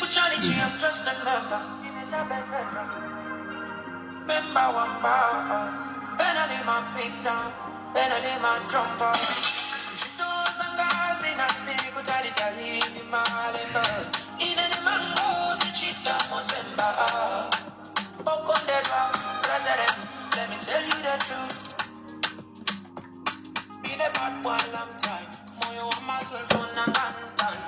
I'm just a member. Member one bar. Penny my pita. Penny my jumper. Chitos and gas in a city. Kutari tali in my lemba. In any mango, Chita Mosemba. Okondera, brother, let me tell you the truth. Been a bad boy long time. Moyo wa muscles on a hantan.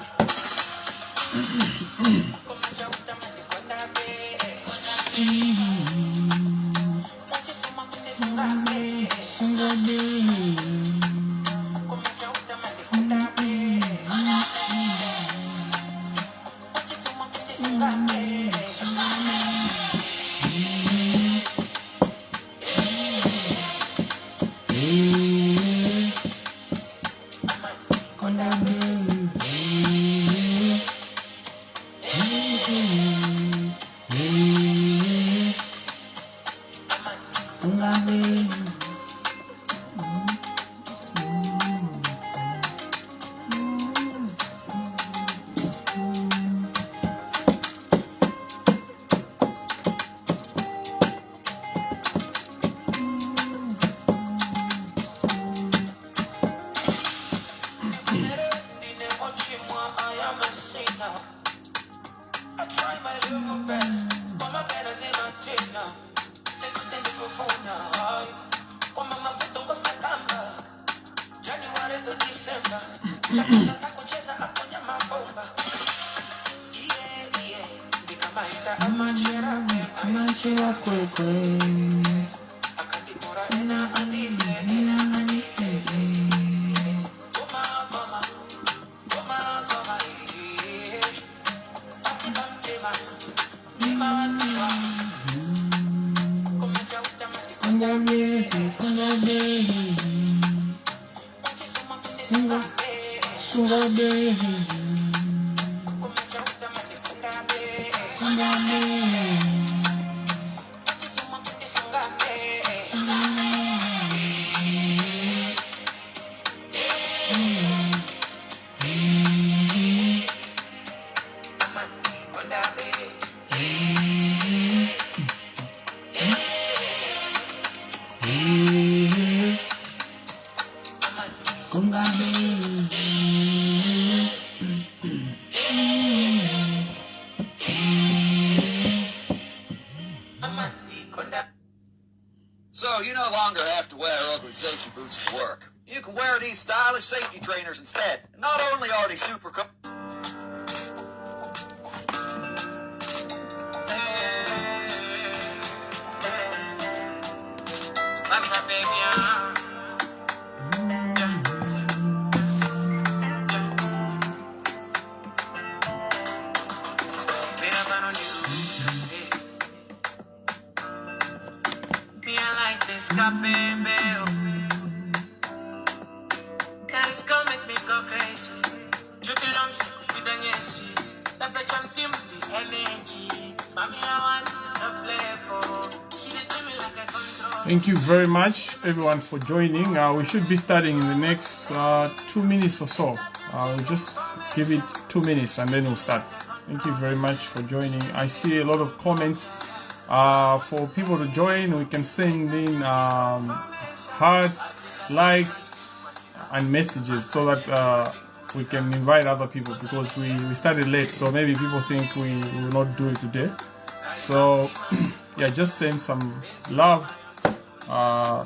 So you no longer have to wear ugly safety boots to work. You can wear these stylish safety trainers instead. Not only are they super cool. Thank you very much, everyone, for joining. We should be starting in the next 2 minutes or so. We'll just give it 2 minutes and then we'll start. Thank you very much for joining. I see a lot of comments. For people to join, we can send in hearts, likes, and messages so that we can invite other people, because we started late, so maybe people think we will not do it today. So yeah, just send some love,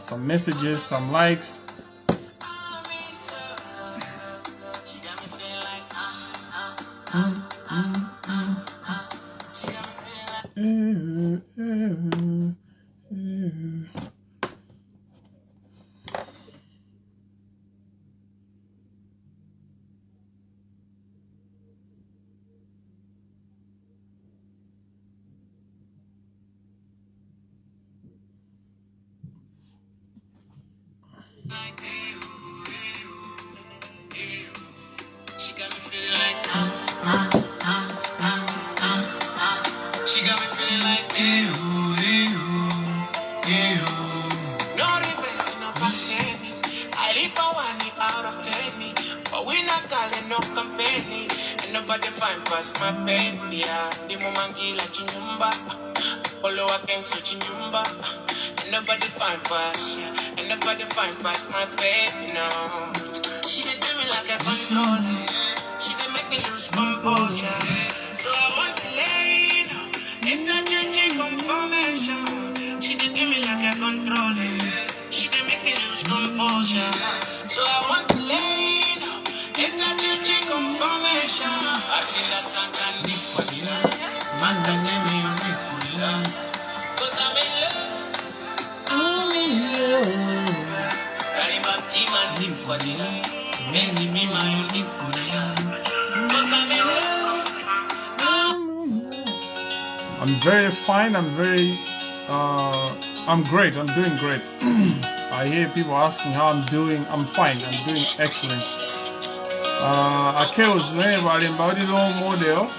some messages, some likes. nobody find past my baby. The Kamangila chinyumba, Olo against chinyumba. Nobody find past, and nobody find past my baby. No, she did do me like a controller. She did make me lose composure. So I want to lay interchanging confirmation. She did give me like a controller. She did make me lose composure. So I want to lay interchanging confirmation. I see that Santa Nicolina. Master name me Nicolina. Cause I'm in love. I'm in love. Raribatima Nicolina. Menzi Mima Nicolina. Cause I'm in love. I'm very fine. I'm great. I'm doing great. I hear people asking how I'm doing. I'm fine. I'm doing excellent. Akeos balimba uli low model.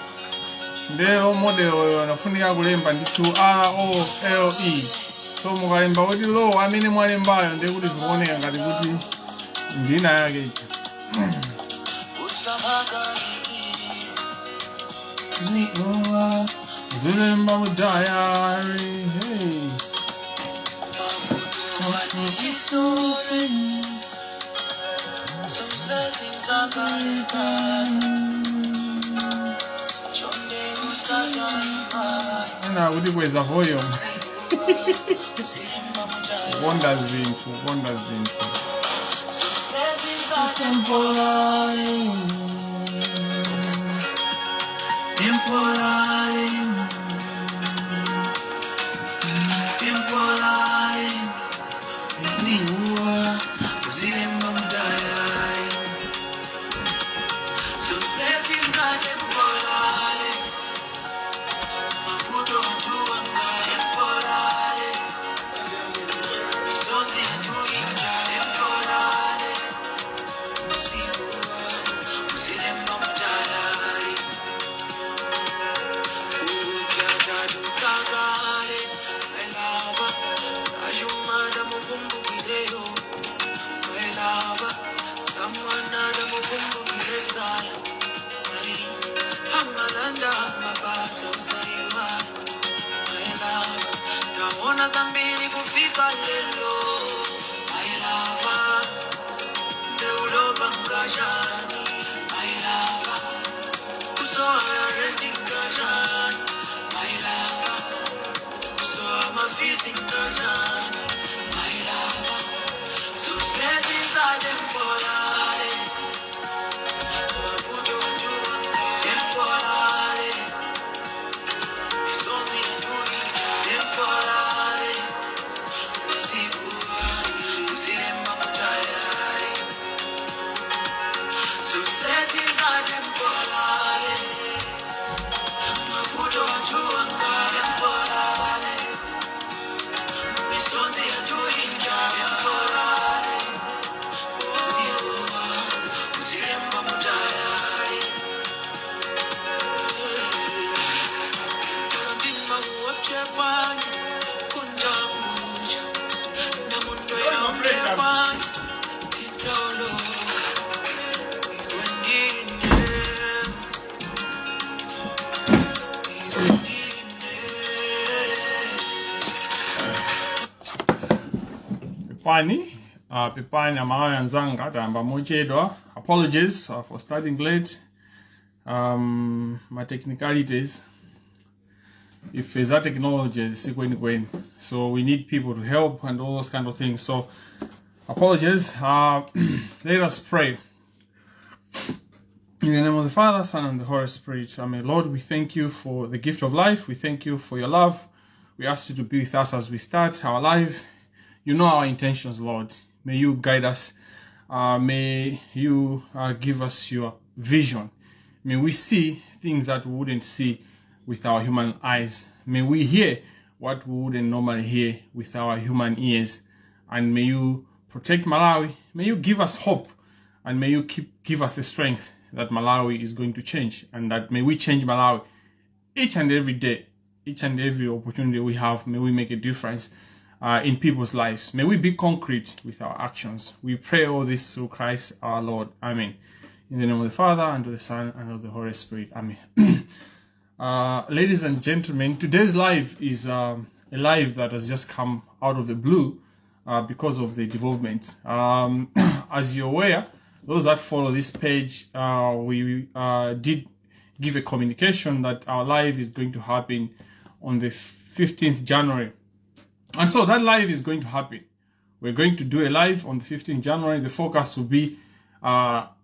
Nde low model nafunika kulemba nditu ROLE. So mukalemba uli low amene mwalembayo nde kuti zikuoneka ngati kuti ndina yake ichi. Zilemba mu diary. Hey. Na udi kweza volume. Wonder zintu. Pipani Malawian Gangata and Muchitokosi. Apologies for starting late. My technicalities. If it's a technology, so we need people to help and all those kind of things. So apologies. Let us pray. In the name of the Father, Son, and the Holy Spirit. Amen. Lord, we thank you for the gift of life. We thank you for your love. We ask you to be with us as we start our life. You know our intentions, Lord. May you guide us. May you give us your vision. May we see things that we wouldn't see with our human eyes. May we hear what we wouldn't normally hear with our human ears. And may you protect Malawi. May you give us hope. And may you give us the strength that Malawi is going to change. And that may we change Malawi each and every day. Each and every opportunity we have, may we make a difference in people's lives. May we be concrete with our actions. We pray all this through Christ our Lord. Amen. In the name of the Father, and of the Son, and of the Holy Spirit. Amen. Ladies and gentlemen, today's live is a live that has just come out of the blue because of the development. As you're aware, those that follow this page, we did give a communication that our live is going to happen on the 15th January. And so that live is going to happen. We're going to do a live on the 15th January. The focus will be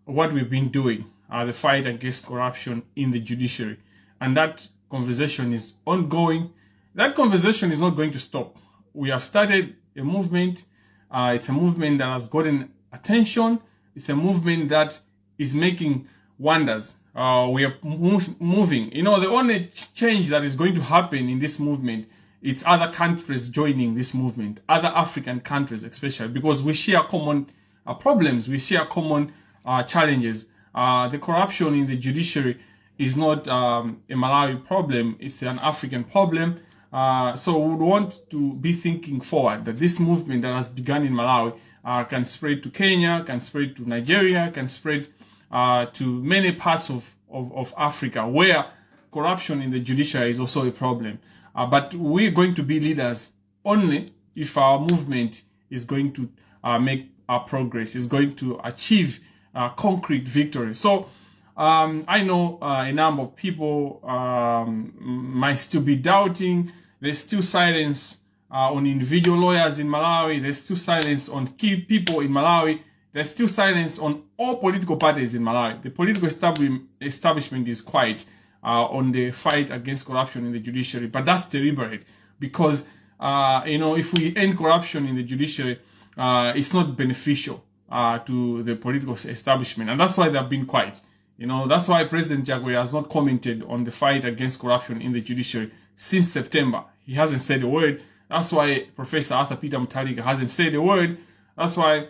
what we've been doing, the fight against corruption in the judiciary. And that conversation is ongoing. That conversation is not going to stop. We have started a movement. It's a movement that has gotten attention. It's a movement that is making wonders. We are moving. You know, the only change that is going to happen in this movement, it's other countries joining this movement, other African countries especially, because we share common problems. We share common challenges. The corruption in the judiciary is not a Malawi problem, it's an African problem. So we would want to be thinking forward that this movement that has begun in Malawi can spread to Kenya, can spread to Nigeria, can spread to many parts of Africa where corruption in the judiciary is also a problem. But we're going to be leaders only if our movement is going to make progress, is going to achieve concrete victory. So I know a number of people might still be doubting. There's still silence on individual lawyers in Malawi. There's still silence on key people in Malawi. There's still silence on all political parties in Malawi. The political establishment is quiet on the fight against corruption in the judiciary. But that's deliberate because, if we end corruption in the judiciary, it's not beneficial to the political establishment. And that's why they've been quiet. That's why President Chakwera has not commented on the fight against corruption in the judiciary since September. He hasn't said a word. That's why Professor Arthur Peter Mutharika hasn't said a word. That's why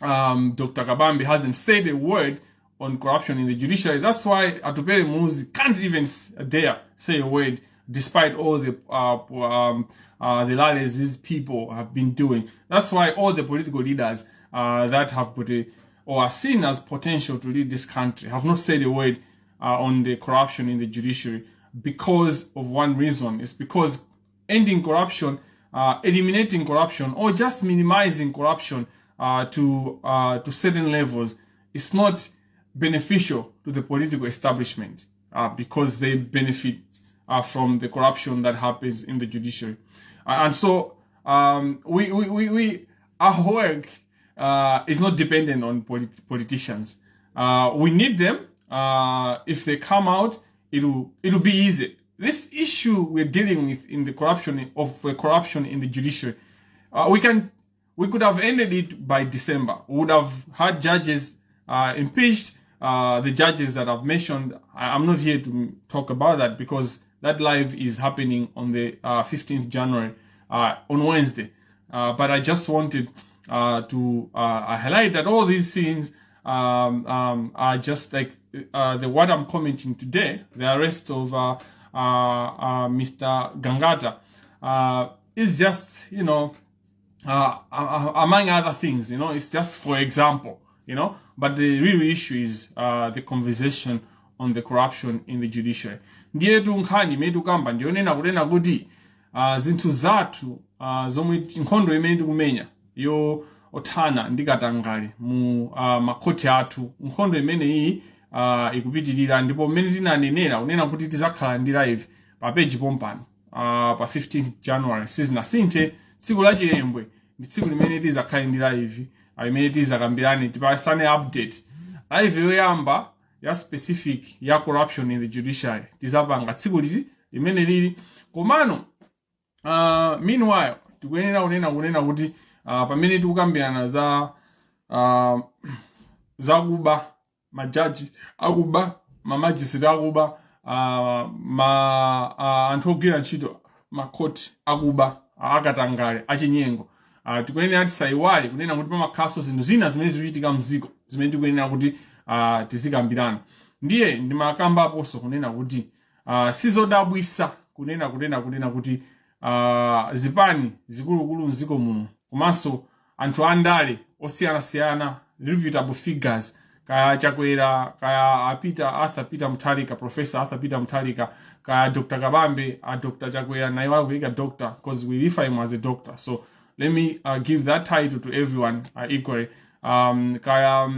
Dr. Kabambi hasn't said a word on corruption in the judiciary. That's why Atupele Muzi can't even dare say a word, despite all the rallies these people have been doing. That's why all the political leaders that have put or are seen as potential to lead this country have not said a word on the corruption in the judiciary because of one reason. It's because ending corruption, eliminating corruption, or just minimizing corruption to certain levels is not beneficial to the political establishment because they benefit from the corruption that happens in the judiciary. And so our work is not dependent on politicians. We need them. If they come out, it'll be easy. This issue we're dealing with in the corruption in the judiciary, we could have ended it by December. We would have had judges impeached. The judges that I've mentioned, I'm not here to talk about that because that live is happening on the 15th January on Wednesday. But I just wanted to highlight that all these things are just like what I'm commenting today. The arrest of Mr. Gangata is just, among other things, it's just for example, but the real issue is the conversation on the corruption in the judiciary. Ndiye tunkhani medu kamba ndionena kunena kuti zinthu zathu zomwe nkhondo imene tikumenya yo othana ndikatangali mu makhoti athu nkhondo imene iyi ikupitirira ndipo mmene tinanenera kunena kuti tizakhala ndi live pa page pompano pa 15th January sizinasinthe. Tsiku la chilembwe ndi tsiku limene tizakhale ndi live imene tizakambirane tipasane update. Live yoyamba ya specific ya corruption in the judiciary tizapanga tsiku limene lili komano. Meanwhile tikuyenera kunena kuti pamene tikukambirana za kuba majaji akuba mamajisiti akuba anthu ogwira ntchito makhoti akuba akatangale achinyengo, tikuyenera tisaiwale kunena kuti pamakhaso zinthu zina zimene zikuchitika mziko zimene tikuyenera kuti tizikambirana. Ndiye ndimakamba aposo kunena kuti sizodabwisa kunena kuti zipani zikulukulu mziko muno komanso anthu andale osiyanasiyana reputable figures kaya Chakwera, kaya Arthur Peter Mutharika, Professor Arthur Peter Mutharika, kaya Dr. Kabambe, Dr. Chakwera, naiwa kuika doctor, because we refer him as a doctor. So let me give that title to everyone equally. Kaya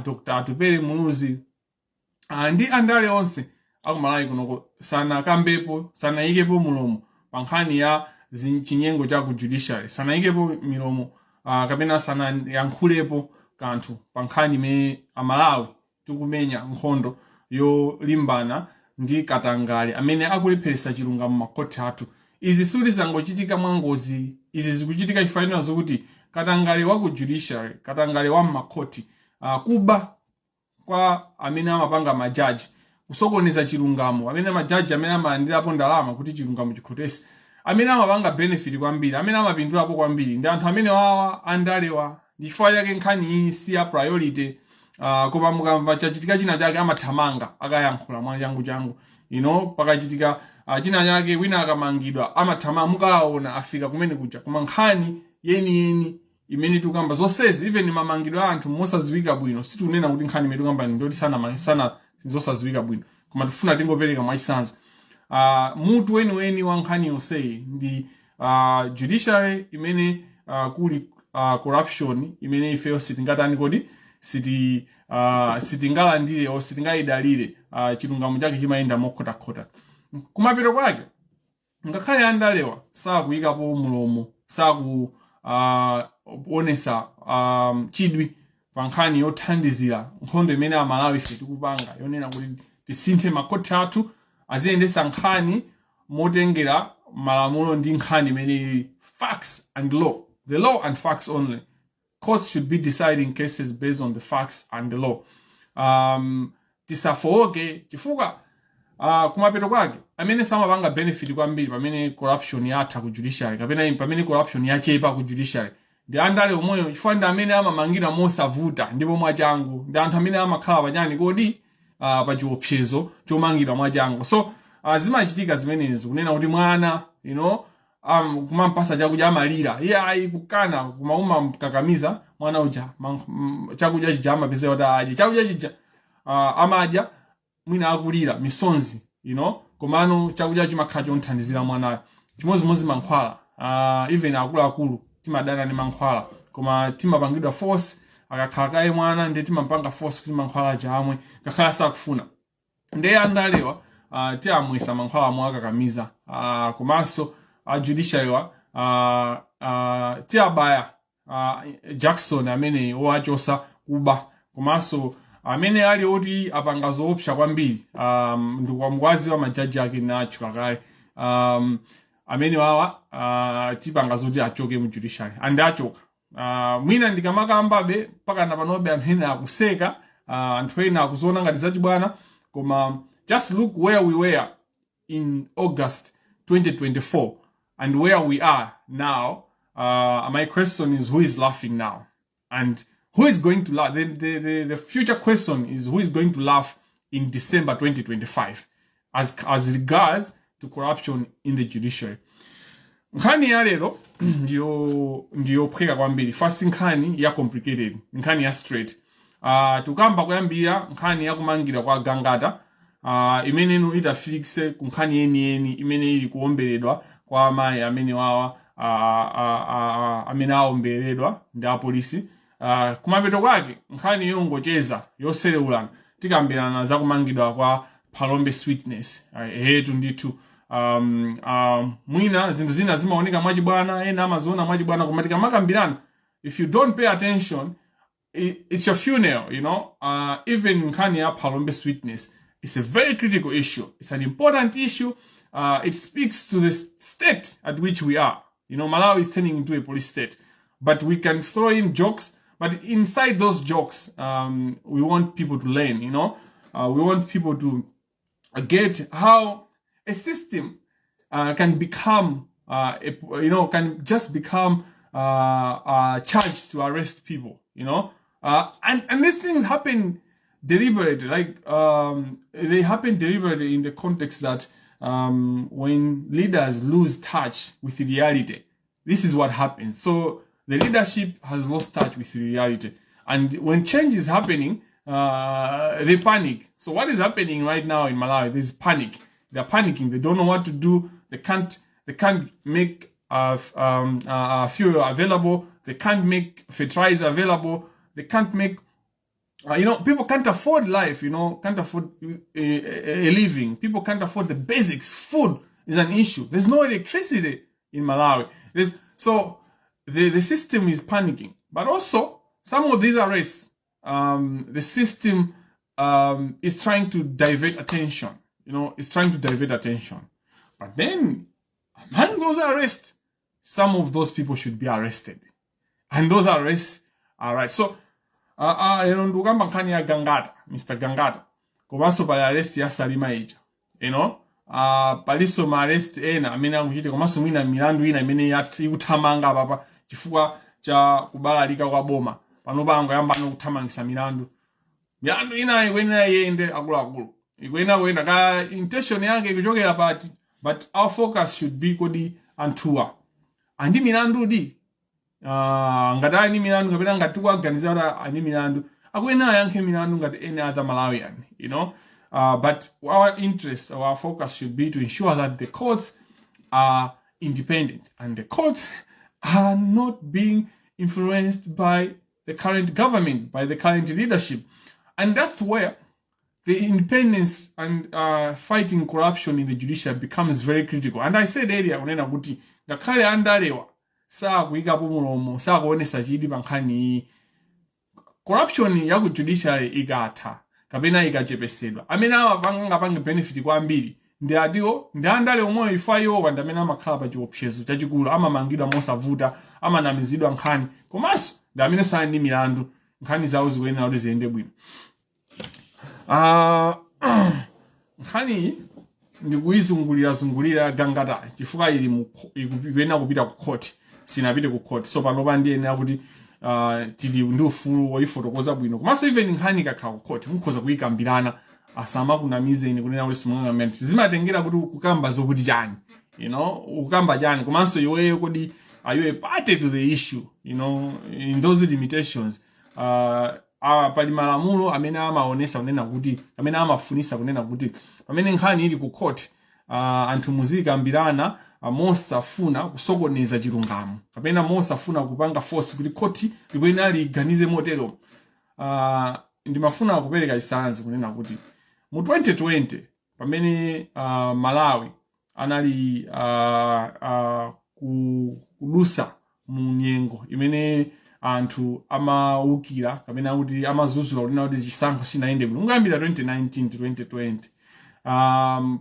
Dr. Atupere Muluzi, ndi andale onse akumalawi kunoko sana kambepo sana ikepo mulomo pankhani ya chinyengo cha ku judiciary sana ikepo milomo kapena sana yankhulepo kanthu pankhani me amalawi tikumenya nkhondo yolimbana ndi katangale amene akulepheresa chilungamo makoti athu. Izi suli zangochitika mwangozi, izi zikuchitika chifukwa zokuti katangale wa ku judiciary, katangale wa makoti kuba kwa amene amapanga majaji kusokoneza chilungamo, amene majaji amene amalandirapo ndalama kuti chilungamo chikhotese, amene amapanga benefit kwambiri, amene amapindulapo kwambiri ndi anthu amene wawa andalewa. Chifukwa chake nkhani iyi si ya priority, koma mukamva chachitika china chake amathamanga akayankhula mwachangu pakachitika china chake wina akamangidwa amathamanga mukaona afika kumene kuja. Koma nkhani yeni imene tukamba zonsezi even mamangidwa anthu mosaziwika bwino situnena kuti nkhani imene tukamba ndoti sana zosaziwika bwino, koma tifuna tingopereka mwachisanzo. Mutu weni wa nkhani yonseyi ndi judiciary imene kuli corruption imene ifeyo sitingatani kodi sitingalandire o sitingayidalire chilungamo chake chimayenda mokhotakhota. Kumapeto kwake ngakhale andalewa sakuyikapo mulomo sakuonesa chidwi pa nkhani yothandizira nkhondo imene amalawi ife tikupanga yonena kuti tisinthe makoti athu aziyendesa nkhani motengera malamulo ndi nkhani imene facts and law, the law and facts only. Courts should be deciding cases based on the facts and the law. Tisafoke chifukwa kumapeto kwake amene samapanga benefit kwambiri pamene corruption yatha ku judiciary kapena pamene corruption yachepa ku judiciary ndi andale omweyo, chifukwa ndi amene amamangira mosavuta ndipo mwachangu, ndi anthu amene amakhala pachani kodi pa chiopsezo chomangira mwachangu. So zimachitika zimenezo kunena kuti mwana kumampasa chakudya amalira iye ayikukana kumauma mkakamiza mwana uja chakudya chija amapeza kuti adye chakudya chija amadya mwina akulira misonzi komano chakudya chimakhala chonthandizira mwanayo. Chimozimozi mankhwala even akuluakulu timadana ndi mankhwala, koma timapangidwa force akakhala kaye mwana ndi timampanga force kuti mankhwala aja amwe kakhala sakufuna. Ndiye andalewa tiamwesa mankhwala amwe akakamiza komanso judiciary wa tiabaya Jackson amene owachosa kuba komanso amene ali oti apanga zoopsa kwambiri ndikwamgwazi wa majaji ake nacho kale amene wawa tipanga zoti achoke mu judiciary and achoka. Mwina ndikamakambabe pakana panobe amene akuseka anthu ena akuziona ngati zachibwana, koma just look where we were in August 2024 and where we are now. My question is, who is laughing now? And who is going to laugh? The future question is, who is going to laugh in December 2025 as regards to corruption in the judiciary? Nkhani ya lero ndiyo phweka kwambiri. First nkhani ya complicated, nkhani ya straight. Tukamba kuyambira nkhani ya kumangira kwa Gangata imene ino itafikise ku nkhani yeni imene ili kuomberedwa kwa amayi amene wawa amene aomberedwa ndi apolisi. Kumapeto kwake nkhani yongocheza yoselewulana tikambirana za kumangidwa kwa Palombe Sweetness hetu ndithu. Mwina zinthu zina zimaoneka mwachibwana, ena amaziona mwachibwana, koma tikamakambirana, if you don't pay attention, it's your funeral, even nkhani ya Palombe Sweetness. It's a very critical issue. It's an important issue. It speaks to the state at which we are. Malawi is turning into a police state. But we can throw in jokes. But inside those jokes, we want people to learn, we want people to get how a system can become, can just become charged to arrest people, and these things happen deliberately, they happen deliberately in the context that when leaders lose touch with reality, this is what happens. So the leadership has lost touch with reality, and when change is happening, they panic. So what is happening right now in Malawi? There's panic. They're panicking. They don't know what to do. They can't make fuel available. They can't make fertilizer available. They can't make people can't afford life. Can't afford a living. People can't afford the basics. Food is an issue. There's no electricity in Malawi. So the system is panicking. But also some of these arrests, the system is trying to divert attention. It's trying to divert attention. But then, among those arrests, some of those people should be arrested. And those arrests are right. So, ndukamba nkhani ya Gangata, Mr. Gangata. Komanso pali arrest ya Salima ija. Paliso ma arrest ena amene akuchite komanso mwina milandu ina imene ikuthamanga papa chifukwa cha kubalalika kwa boma. Pano bango yambano kuthamangisa milandu. Milandu ina ikwenera yende akuluakulu. Ikwenera ka intention yake kuchokera pati. But our focus should be kodi antua. Andi milandu di. Ngati ni milandu kapena ngati kuaganiza kuti ani milandu. Akwenera yankhe milandu ngati any other Malawian, but our interest, our focus should be to ensure that the courts are independent and the courts are not being influenced by the current government, by the current leadership. And that's where the independence and fighting corruption in the judiciary becomes very critical. And I said earlier, kunena kuti ngakhale andalewa sakuikapo mulomo sakuonesa chidi pankhani corruption ya ku judiciary ikatha kapena ikachepesedwa amene apange benefit kwambiri ndi andale omwe ifayo wanda amene amakhala pa chiopsezo chachikulu amamangidwa mosavuta amanamizidwa nkhani komanso ndi amene sali ndi milandu nkhani zawo zikuyenera kuti ziyende bwino. Nkhani ndikuyizungulira Gangata chifukwa ikuyenera kupita ku court sinapite ku court so panopa ndiyenera kuti tili ndi ufulu woyifotokoza bwino komanso even nkhani ikakhala ku court mukhoza kuyikambirana asamakunamizeni kunena kuti simungangamira zimatengera kuti kukamba zokuti chani ukamba chani komanso iweyo kodi are you a party to the issue in those limitations pali malamulo amene amaonesa kunena kuti amene amafunisa kunena kuti pamene nkhani ili ku court anthu muzikambirana mosafuna kusokoneza chilungamo kapena mosafuna kupanga force kuti court likuyenera liganize motero. Ndimafuna kupereka chisanzo kunena kuti mu 2020 pamene Malawi anali kudusa mu nyengo imene anthu amaukira kapena kuti amazuzula kunena kuti chisankho sinayende bwino kuyambira 2019 to 2020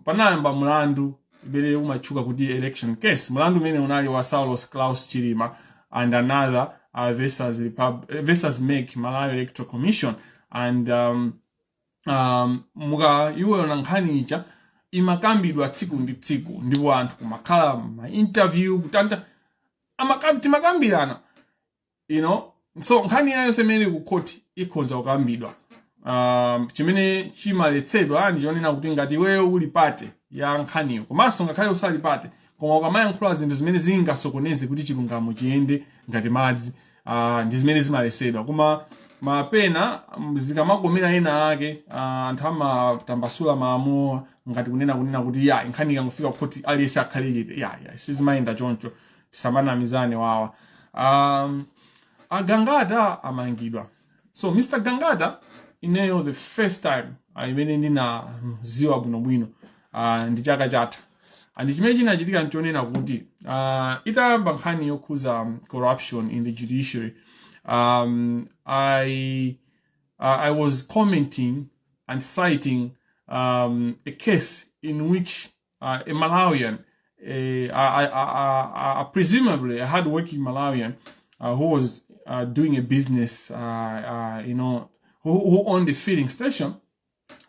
panayamba mlandu ibere umachuka kuti election case mlandu umene unali wa Saulos Klaus Chilima and another versus make Malawi Electoral Commission and muka iwe na nkhani icha imakambidwa tsiku ndi tsiku ndipo anthu kumakhala ma interview kutanda timakambirana so nkhani yayo semene ku court ikhoza kukambidwa chimene chimaletsedwa ndichonena kuti ngati wewe uli pate ya nkhaniyo komanso ngakhale usali pate koma ukamayankhula zinthu zimene zingasokoneze kuti chilungamo chiyende ngati madzi ndi zimene zimaletsedwa koma mapena zikamakomera ena ake anthu amatambasula malamulo ngati kunena kuti ya nkhani ikangofika kuti aliyese akhale chete ya sizimayenda choncho tisamanamizane wawa. Gangata amangidwa. So Mr. Gangata ineyo the first time imene ndinaziwa bwinobwino ndi chaka chatha and chimene chinachitika nchonena kuti itayamba nkhani yokhuza corruption in the judiciary. I was commenting and citing a case in which a Malawian, presumably a hard-working Malawian, who was doing a business, who owned a filling station,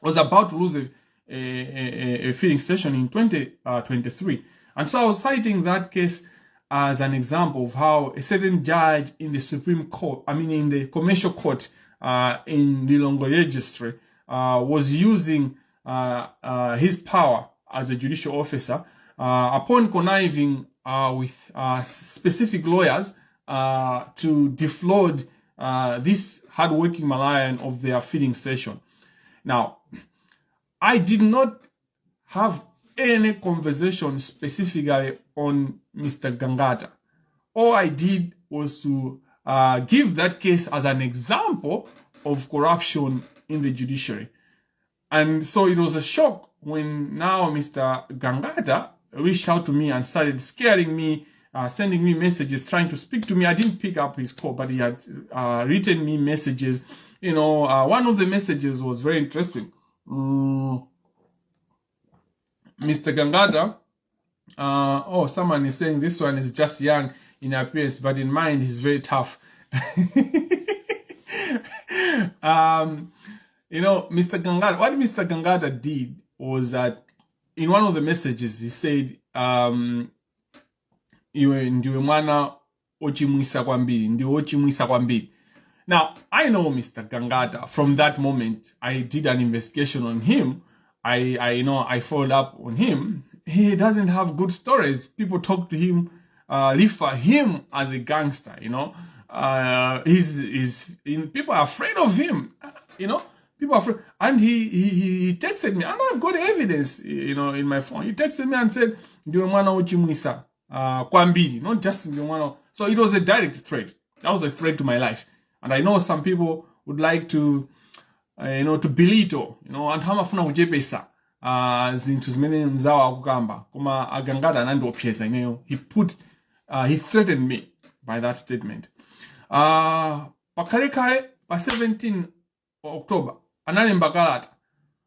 was about to lose a filling station in 2023. And so I was citing that case as an example of how a certain judge in the Supreme Court, in the commercial court in Lilongwe Registry, was using his power as a judicial officer upon conniving with specific lawyers to defraud this hardworking Malawian of their feeding station. Now, I did not have any conversation specifically on Mr. Gangata. All I did was to give that case as an example of corruption in the judiciary. And so it was a shock when now Mr. Gangata reached out to me and started scaring me, sending me messages, trying to speak to me. I didn't pick up his call, but he had written me messages. You know, one of the messages was very interesting. Mr. Gangata, someone is saying this one is just young in appearance, but in mind he's very tough. You know, Mr. Gangata, what Mr. Gangata did was that in one of the messages he said, ndiwe mwana ochimwisa kwambiri, ndiwe ochimwisa kwambiri. Now, I know Mr. Gangata. From that moment, I did an investigation on him. I followed up on him. He doesn't have good stories. People talk to him, refer him as a gangster, you know. People are afraid of him, you know. People are afraid. And he texted me, and I've got evidence, you know, in my phone. He texted me and said, ndiwe mwana ochimwisa kwambiri, not just ndiwe mwana. So it was a direct threat. That was a threat to my life. And I know some people would like to, to belittle, you know, and hamafuna kujepesa zinthu zimene mzawa akukamba. Koma agangata nando opyeza, you know. He threatened me by that statement. Pakale pa 17 October, analemba kalata.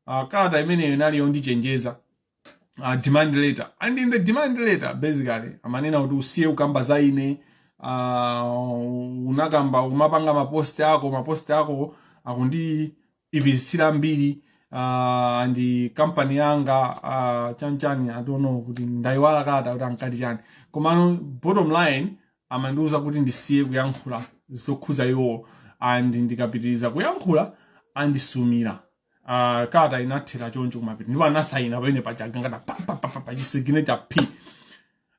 Kalata imene inali yondichenjeza. Demand letter. And in the demand letter, basically, amanena kuti usiye ukamba zaine, unakamba umapanga maposti ako akundi ibisira mbiri, and company yanga chanchani, I don't know kuti ndaiwala kalata kuti ankati chani. Komano bottom line, amanduza kuti ndisiye kuyankhula zokhuza iwo, and ndikapitiriza kuyankhula andisumira. Kalata inathera choncho kumapita. Ndiwo anasaina pene pachagangata pa chisignature P.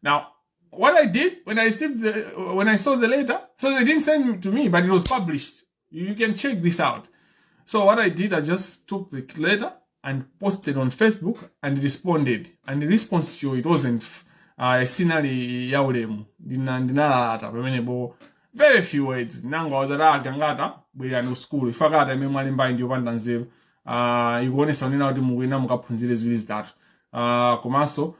Now, what I did when I saw the letter, so they didn't send it to me, but it was published. You can check this out. So what I did, I just took the letter and posted on Facebook and responded. And the response to it wasn't a scenery yaulemu. Dinalata pamenepo very few words. Nanga wazara Gangata bwe no school. Ifakata imwe mwali mbayi ndiyo panda nzeru. Ikuonesa unena kuti mukwena mukaphunzire ziwiri zitatu. Komanso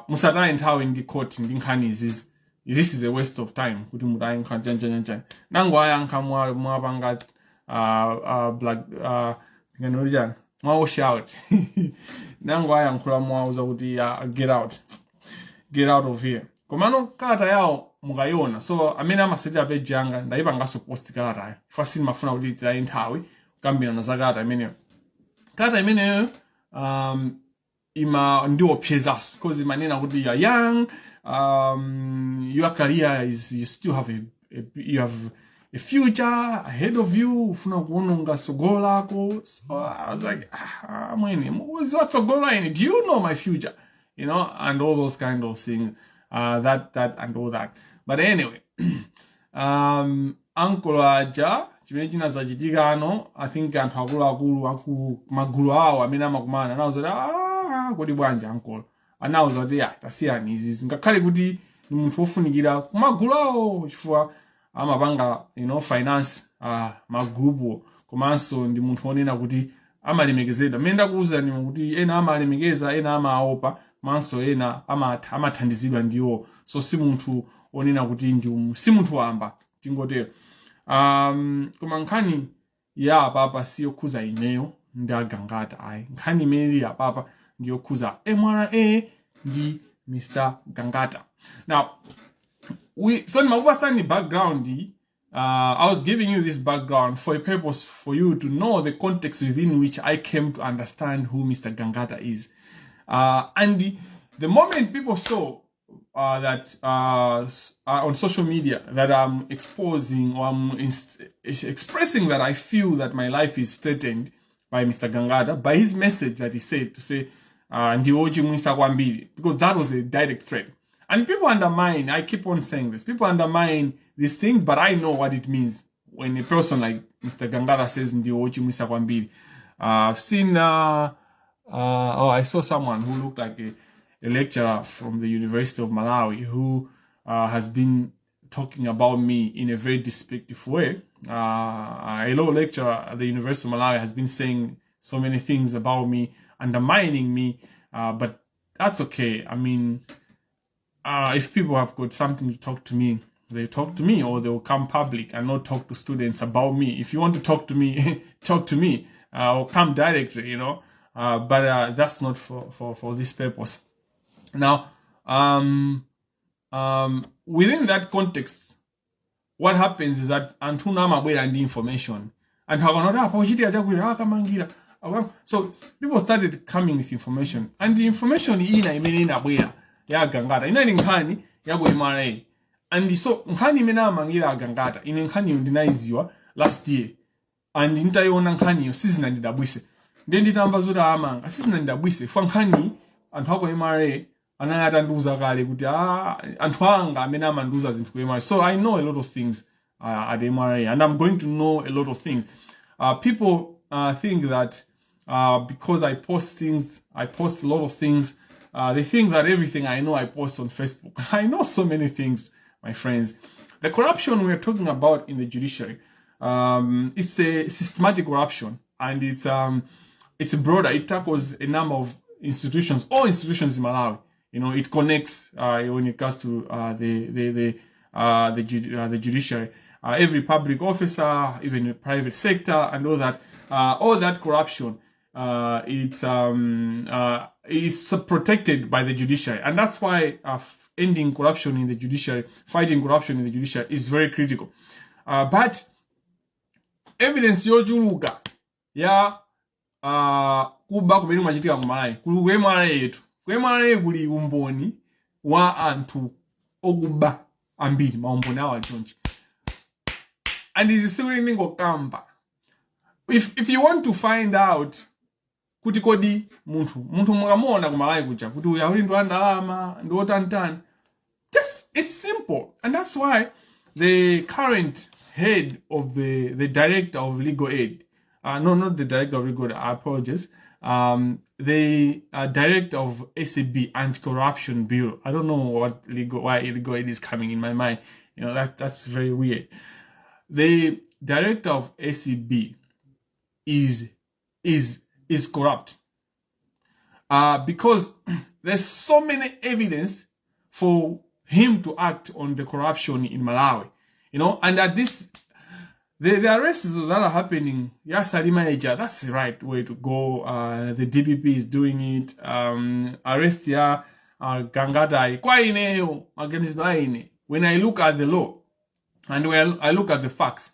musataye nthawi ndi court ndi nkhani izizi. This is a waste of time kuti mutaye nkhani chanchanya. Nango ayankha mwapanga black wash out. Nango ayankhula mwauza kuti get out of here. Komano kalata yawo mukayona. So amene amaseta page yanga ndaipangaso post kalata yayo. Ifasini mafuna kuti titaye nthawi kambira na zakata imeneyo. Kalata imeneyo ima ndiwo pyezaso, because imanena kuti you are young, your career is, you still have you have a future ahead of you, ufuna kuononga sogolo lako. So I was like, mwene, what's sogolo in it? Do you know my future? You know, and all those kind of things, that and all that. But anyway, uncle aja chimene chinazachitika ano, I think anthu akuluakulu aku magulu awo amene amakumana anawuza kuti bwanja uncle, anawuza kuti tasiyani izi ngakhale kuti ni munthu wofunikira kumagulu awo chifukwa amapanga, you know, finance magrupu, komanso ndi munthu onena kuti amalemekezedwa. Mmene ndakuwuza ni kuti ena amalemekeza, ena amaopa, manso ena amathandizidwa ndiwo. So si munthu onena kuti si munthu wamba tingotero. Koma nkhani ya apapa siyokhuza ineyo ndi Gangata ayi. Nkhani imene ya apapa ndiyokhuza MRA ndi Mr. Gangata. Now, so nimakupasani background. I was giving you this background for a purpose, for you to know the context within which I came to understand who Mr. Gangata is. And the moment people saw that on social media that I'm exposing or I'm expressing that I feel that my life is threatened by Mr. Gangata, by his message that he said to say, Ndioji Mwisa Kwambiri, because that was a direct threat. And people undermine, I keep on saying this, people undermine these things, but I know what it means when a person like Mr. Gangata says ndio ochimwisa kwambiri. I've seen I saw someone who looked like a lecturer from the University of Malawi who has been talking about me in a very despictive way. A law lecturer at the University of Malawi has been saying so many things about me, undermining me, but that's okay. I mean, if people have got something to talk to me, they talk to me, or they will come public and not talk to students about me. If you want to talk to me, talk to me, or come directly, you know. But that's not for this purpose. Now, within that context, what happens is that Antuna Mabwera and the information, and so people started coming with information, and the information ya Gangata ina nkhani yago MRA, and so nkhani imene Mangira Gangata ine nkhani ndinaiziwa last year, and nitaiona nkhani yo sizinandidabwise then nditamba zota amanga sizinandidabwise fa nkhani anthu ako MRA anayatanduza kale kuti anthu anga amene amanduza zinthu ku MRA. So I know a lot of things at MRA, and I'm going to know a lot of things. People think that because I post a lot of things, they think that everything I know I post on Facebook. I know so many things, my friends. The corruption we are talking about in the judiciary, it's a systematic corruption, and it's broader. It tackles a number of institutions, all institutions in Malawi. You know, it connects when it comes to the judiciary, every public officer, even the private sector, and all that corruption. It's protected by the judiciary, and that's why ending corruption in the judiciary, fighting corruption in the judiciary is very critical. But evidence yojuluka ya kuba kumene machitika kumalayi kuli MRA yetu MRA kuli umboni wa anthu okuba ambiri maumboni awa chonchi, and is still kamba. If you want to find out kuti kodi munthu mukamona kumalayi kuja kuti uya uli ndo andalama ndo otantani, just it's simple. And that's why the current head of the director of legal aid, no, not the director of legal aid, I apologize, the director of SAB, Anti-Corruption Bureau. I don't know why legal aid is coming in my mind. You know, that's very weird. The director of SAB is corrupt, because there's so many evidence for him to act on the corruption in Malawi, you know, and that the arrests that are happening, Salima, that's the right way to go. The DPP is doing it. Arrest Gangata, when I look at the law and when I look at the facts,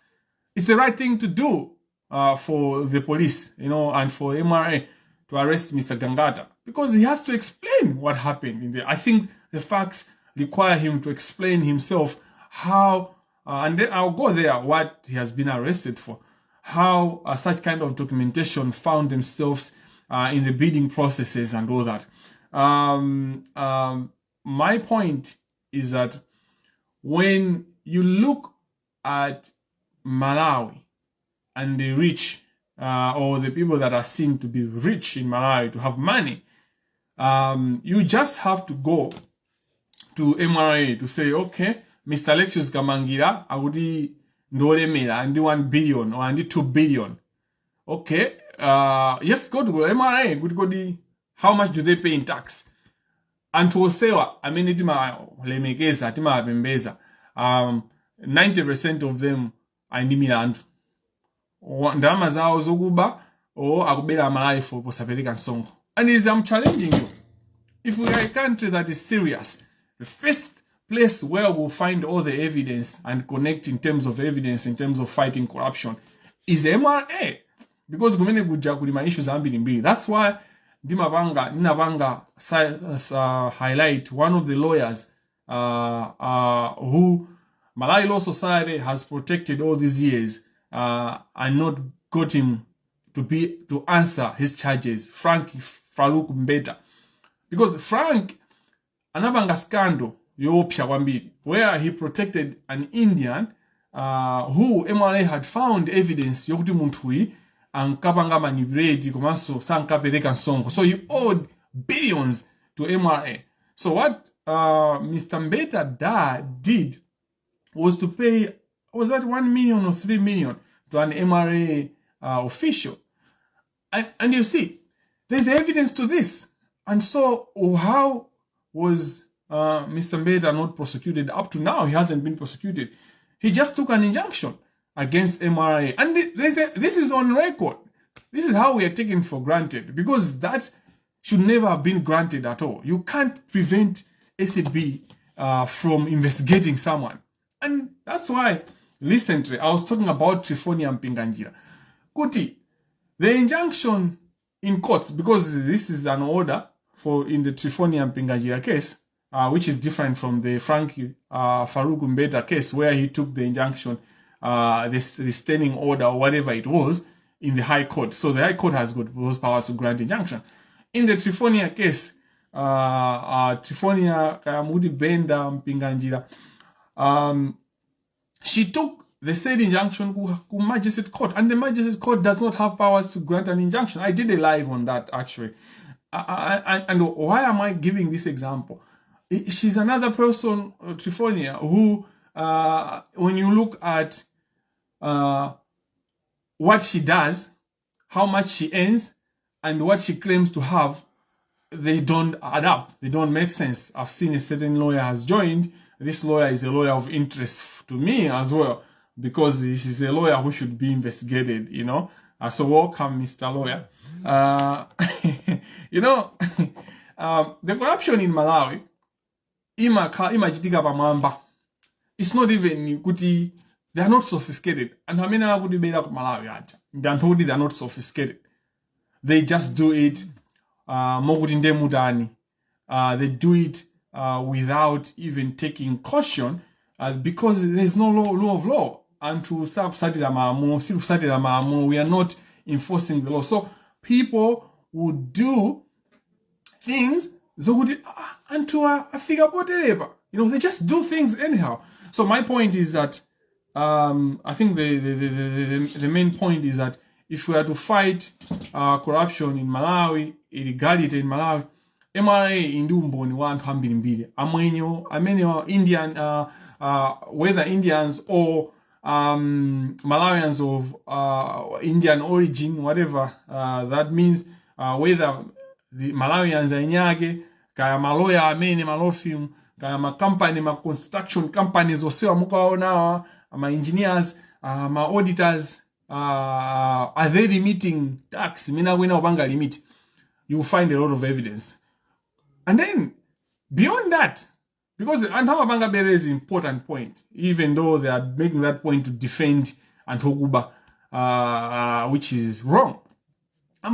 it's the right thing to do for the police, you know, and for MRA to arrest Mr. Gangata, because he has to explain what happened in there. I think the facts require him to explain himself how, and then I'll go there, what he has been arrested for, how such kind of documentation found themselves in the bidding processes and all that. My point is that when you look at Malawi and the rich, or the people that are seen to be rich in Malawi, to have money, you just have to go to MRA to say, okay, Mr. Alexious Kamangila, I would ndolemera and 1 billion or and 2 billion. Okay, yes, go to MRA, good go how much do they pay in tax? And to say, I mean, itima lemekeza, itima bembeza, 90% of them are in Milan. Ndalama zao zokuba or akubela Malawi for posapeleka nsongo. And I'm challenging you. If we are a country that is serious, the first place where we'll find all the evidence and connect in terms of evidence, in terms of fighting corruption, is MRA. Because kumene kuja kulima issues ambili mbili. That's why Ninabanga highlight one of the lawyers who Malawi Law Society has protected all these years and not got him to answer his charges, Frank Farouk Mbeta. Because Frank anabanga scandal where he protected an Indian who MRA had found evidence yokuti munthui ankapanga manipulate komanso sankapereka nsongo. So he owed billions to MRA. So what Mr. Mbeta did was to pay, was that 1 million or 3 million to an MRA official. And you see, there's evidence to this. And so how was Mr. Mbeta not prosecuted? Up to now, he hasn't been prosecuted. He just took an injunction against MRA. And this is on record. This is how we are taken for granted, because that should never have been granted at all. You can't prevent SAB from investigating someone. And that's why recently I was talking about Trifonia and Pinganjira. Kuti, the injunction in court, because this is an order in the Trifonia and Pinganjira case, which is different from the Frankie Farouk Mbeta case, where he took the injunction, this restraining order or whatever it was, in the High Court. So the High Court has got those powers to grant injunction. In the Trifonia case, Trifonia Kayamudi Benda Mpinganjira, she took the said injunction to Magistrate Court, and the Magistrate Court does not have powers to grant an injunction. I did a live on that, actually. And why am I giving this example? She's another person, Trifonia, who, when you look at what she does, how much she earns, and what she claims to have, they don't add up. They don't make sense. I've seen a certain lawyer has joined. This lawyer is a lawyer of interest to me as well, because she's a lawyer who should be investigated, you know. So welcome, Mr. Lawyer. You know, the corruption in Malawi, it's not even kuti, they are not sophisticated. And how many are good Malawi? They are not sophisticated. They just do it. They do it without even taking caution, because there's no law of law. And to we are not enforcing the law. So people would do things they just do things anyhow. So my point is that I think the main point is that if we are to fight corruption in Malawi, illegality in Malawi, MRA indumboni want hambirimbiri. Amenyo Indian, whether Indians or Malawians of Indian origin, whatever that means, whether the Malawians are nyage, kaya maloya amene malofim, kaya ma company, ma construction companies, osewa mukaona, ma engineers, ma auditors, are they limiting tax? Mina wena obanga limit. You will find a lot of evidence. And then, beyond that, because Antama Bere is an important point, even though they are making that point to defend Antoguba, which is wrong. So,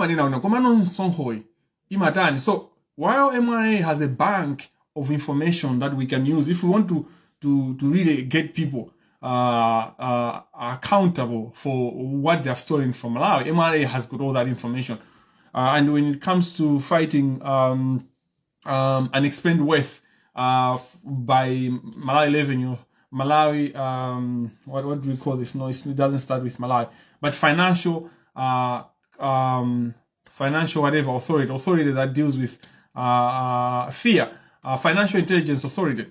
while MRA has a bank of information that we can use, if we want to really get people accountable for what they have stolen from Malawi, MRA has got all that information. And when it comes to fighting unexplained wealth by Malawi revenue, Malawi, what do we call this? No, it doesn't start with Malawi, but financial whatever authority that deals with fear, financial intelligence authority.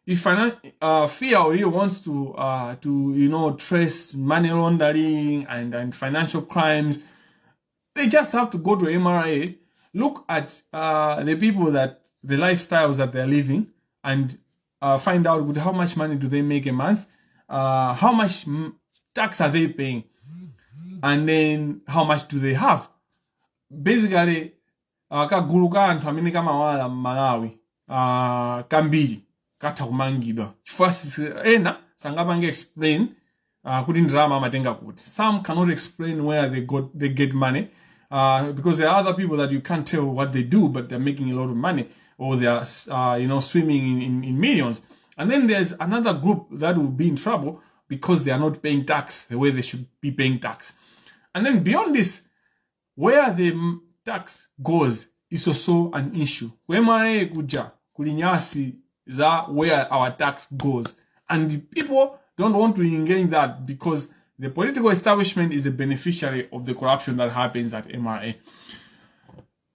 If fear really wants to trace money laundering and financial crimes, they just have to go to MRA, look at the people the lifestyles that they're living, and find out how much money do they make a month, how much tax are they paying, and then how much do they have. Basically, kaguluka anthu amene kamawala Malawi kambiri katha kumangidwa. First, ena sangapange explain kuti ndalama amatenga kuti. Some cannot explain where they get money, because there are other people that you can't tell what they do, but they're making a lot of money, or they are swimming in millions. And then there's another group that will be in trouble because they are not paying tax the way they should be paying tax. And then beyond this, where the tax goes is also an issue. Where kulinyasi za where our tax goes, and people don't want to engage that because the political establishment is a beneficiary of the corruption that happens at MRA.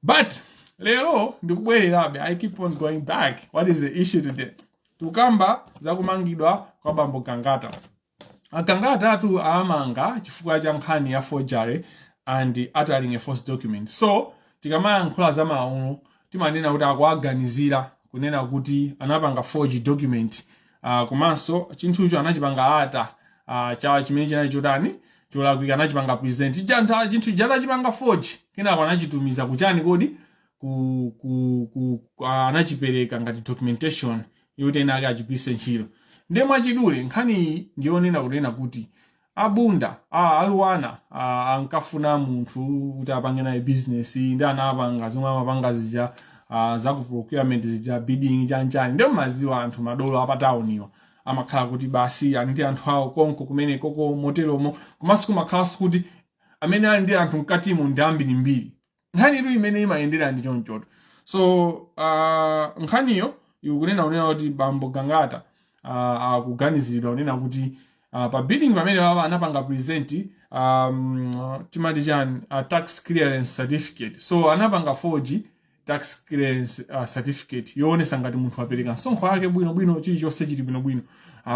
But lero ndikubwererabe, I keep on going back. What is the issue today? Tukamba zakumangidwa kwa bambo Gangata. Gangata atu amanga chifukwa cha nkhani ya forgery and uttering a false document. So tikamaya nkhula za maunu timanena kuti akuaganizira kunena kuti anapanga forge document. Komanso chinthucho anachipanga ata chawa chimene chinali chotani cholakwika anachipanga present chinthu jala chipanga forge kenako anachitumiza kuchani kodi anachipereka ngati documentation yote inake achipise ntchito. Nde mwachidule nkhani ndionena kunena kuti abunda aluwana ankafuna munthu kuti apange naye business ndi anapanga zomwe amapanga zija za ku procurement zija bidding chanchani. Nde maziwa anthu madolo apatauniwa amakhala kuti basi ndi anthu awo konko kumene koko moteromo komanso kumakhala kuti amene ali ndi anthu mkatimo ndi ambirimbiri. Nkhani ilu imene imayendera ndi chonchoto. So nkhaniyo ikunena kuti bambo Gangata akuganiziridwa kunena kuti pa bidding pamene baba anapanga present timati chani tax clearance certificate. So anapanga forge tax clearance certificate yoonesa ngati munthu apereka msonkho wake bwino chilichonse chili bwino.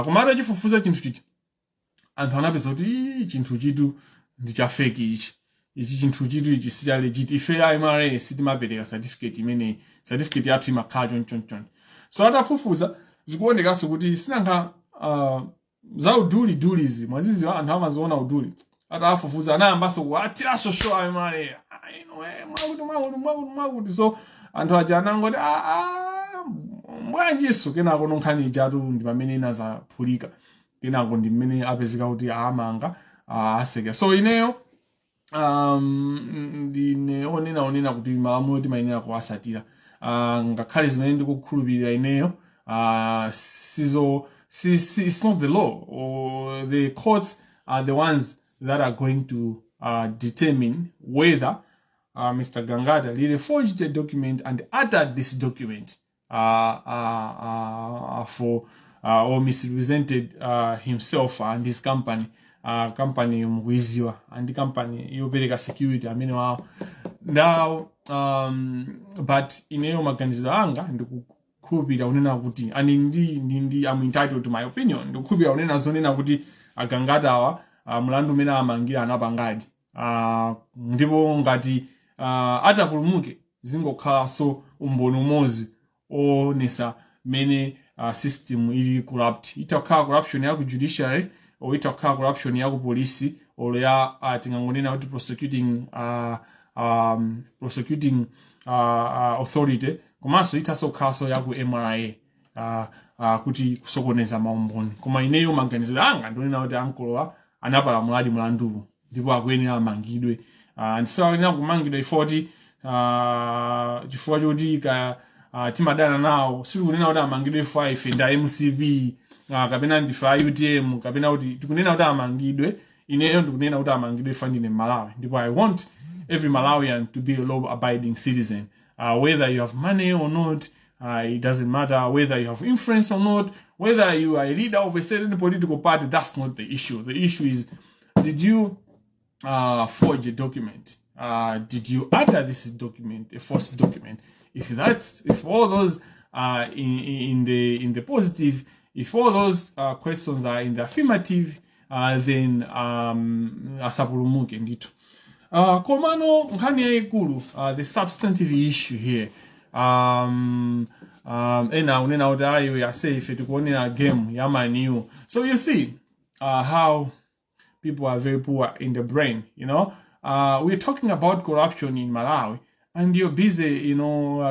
Komatu chifufuza chinthu chichi anthu anapeza kuti chinthu chitu ndi cha fake ichi chinthu chitu ichi si cha legit. Ife MRA sitimapereka certificate imene certificate yathu imakhala chonchonchon. So atafufuza zikuonekaso kuti sinanga za uduli mwazizi anthu amaziona uduli. Atafufuza anayambaso kuatiraso show MRA mwakuti. So anthu aja anangoti mbwanjiso kenako nonkhani jatu ndi pamene inazaphulika kenako ndi mmene apezeka kuti amanga aseke. So ineyo onena kuti malamulo timayenera kuwasatira ngakhale zimene ndikukhulupirira ineyo it's not the law, or the courts are the ones that are going to determine whether Mr. Gangata really forged a document and uttered this document for or misrepresented himself and his company mwiziwa and the company yopereka security amene wao now but ineyo maganizo anga ndikukhulupirira unena kuti ndi I'm entitled to my opinion. Ndikukhulupirira unena zonena kuti Gangata awa mlandu umene amangira anapangadi ndipo ngati atapulumuke zingokhala so umboni umodzi onesa mene system ili corrupt. Itakhala corruption ya ku judiciary or itakhala corruption ya ku police or ya tingangonena kuti prosecuting authority komanso itasokhaso ya ku MRA kuti kusokoneza maumboni. Koma ineyo maganizo anga ndonena kuti ankolowa anapalamuladi mlandu ndipo akuyenera amangidwe. Ndisayenera kumangidwa ifoti chifukwa choti timadana nawo sikunena kuti amangidwe ifo ife nda MCV kapena ndifa UTM kapena kuti tikunena kuti amangidwe. Ineyo ndikunena kuti amangidwe ifa ndine Malawi ndipo I want every Malawian to be a law-abiding citizen. Whether you have money or not, it doesn't matter. Whether you have influence or not, whether you are a leader of a certain political party, that's not the issue. The issue is, did you forge a document? Did you utter this document, a false document? If all those are in the positive, if all those questions are in the affirmative, then asapulumuke ndito. Komano nkhani yaikulu, the substantive issue here. Ena unena kuti ayo yase ife tikuonera game ya maniu. So you see how people are very poor in the brain, you know. We're talking about corruption in Malawi, and you're busy,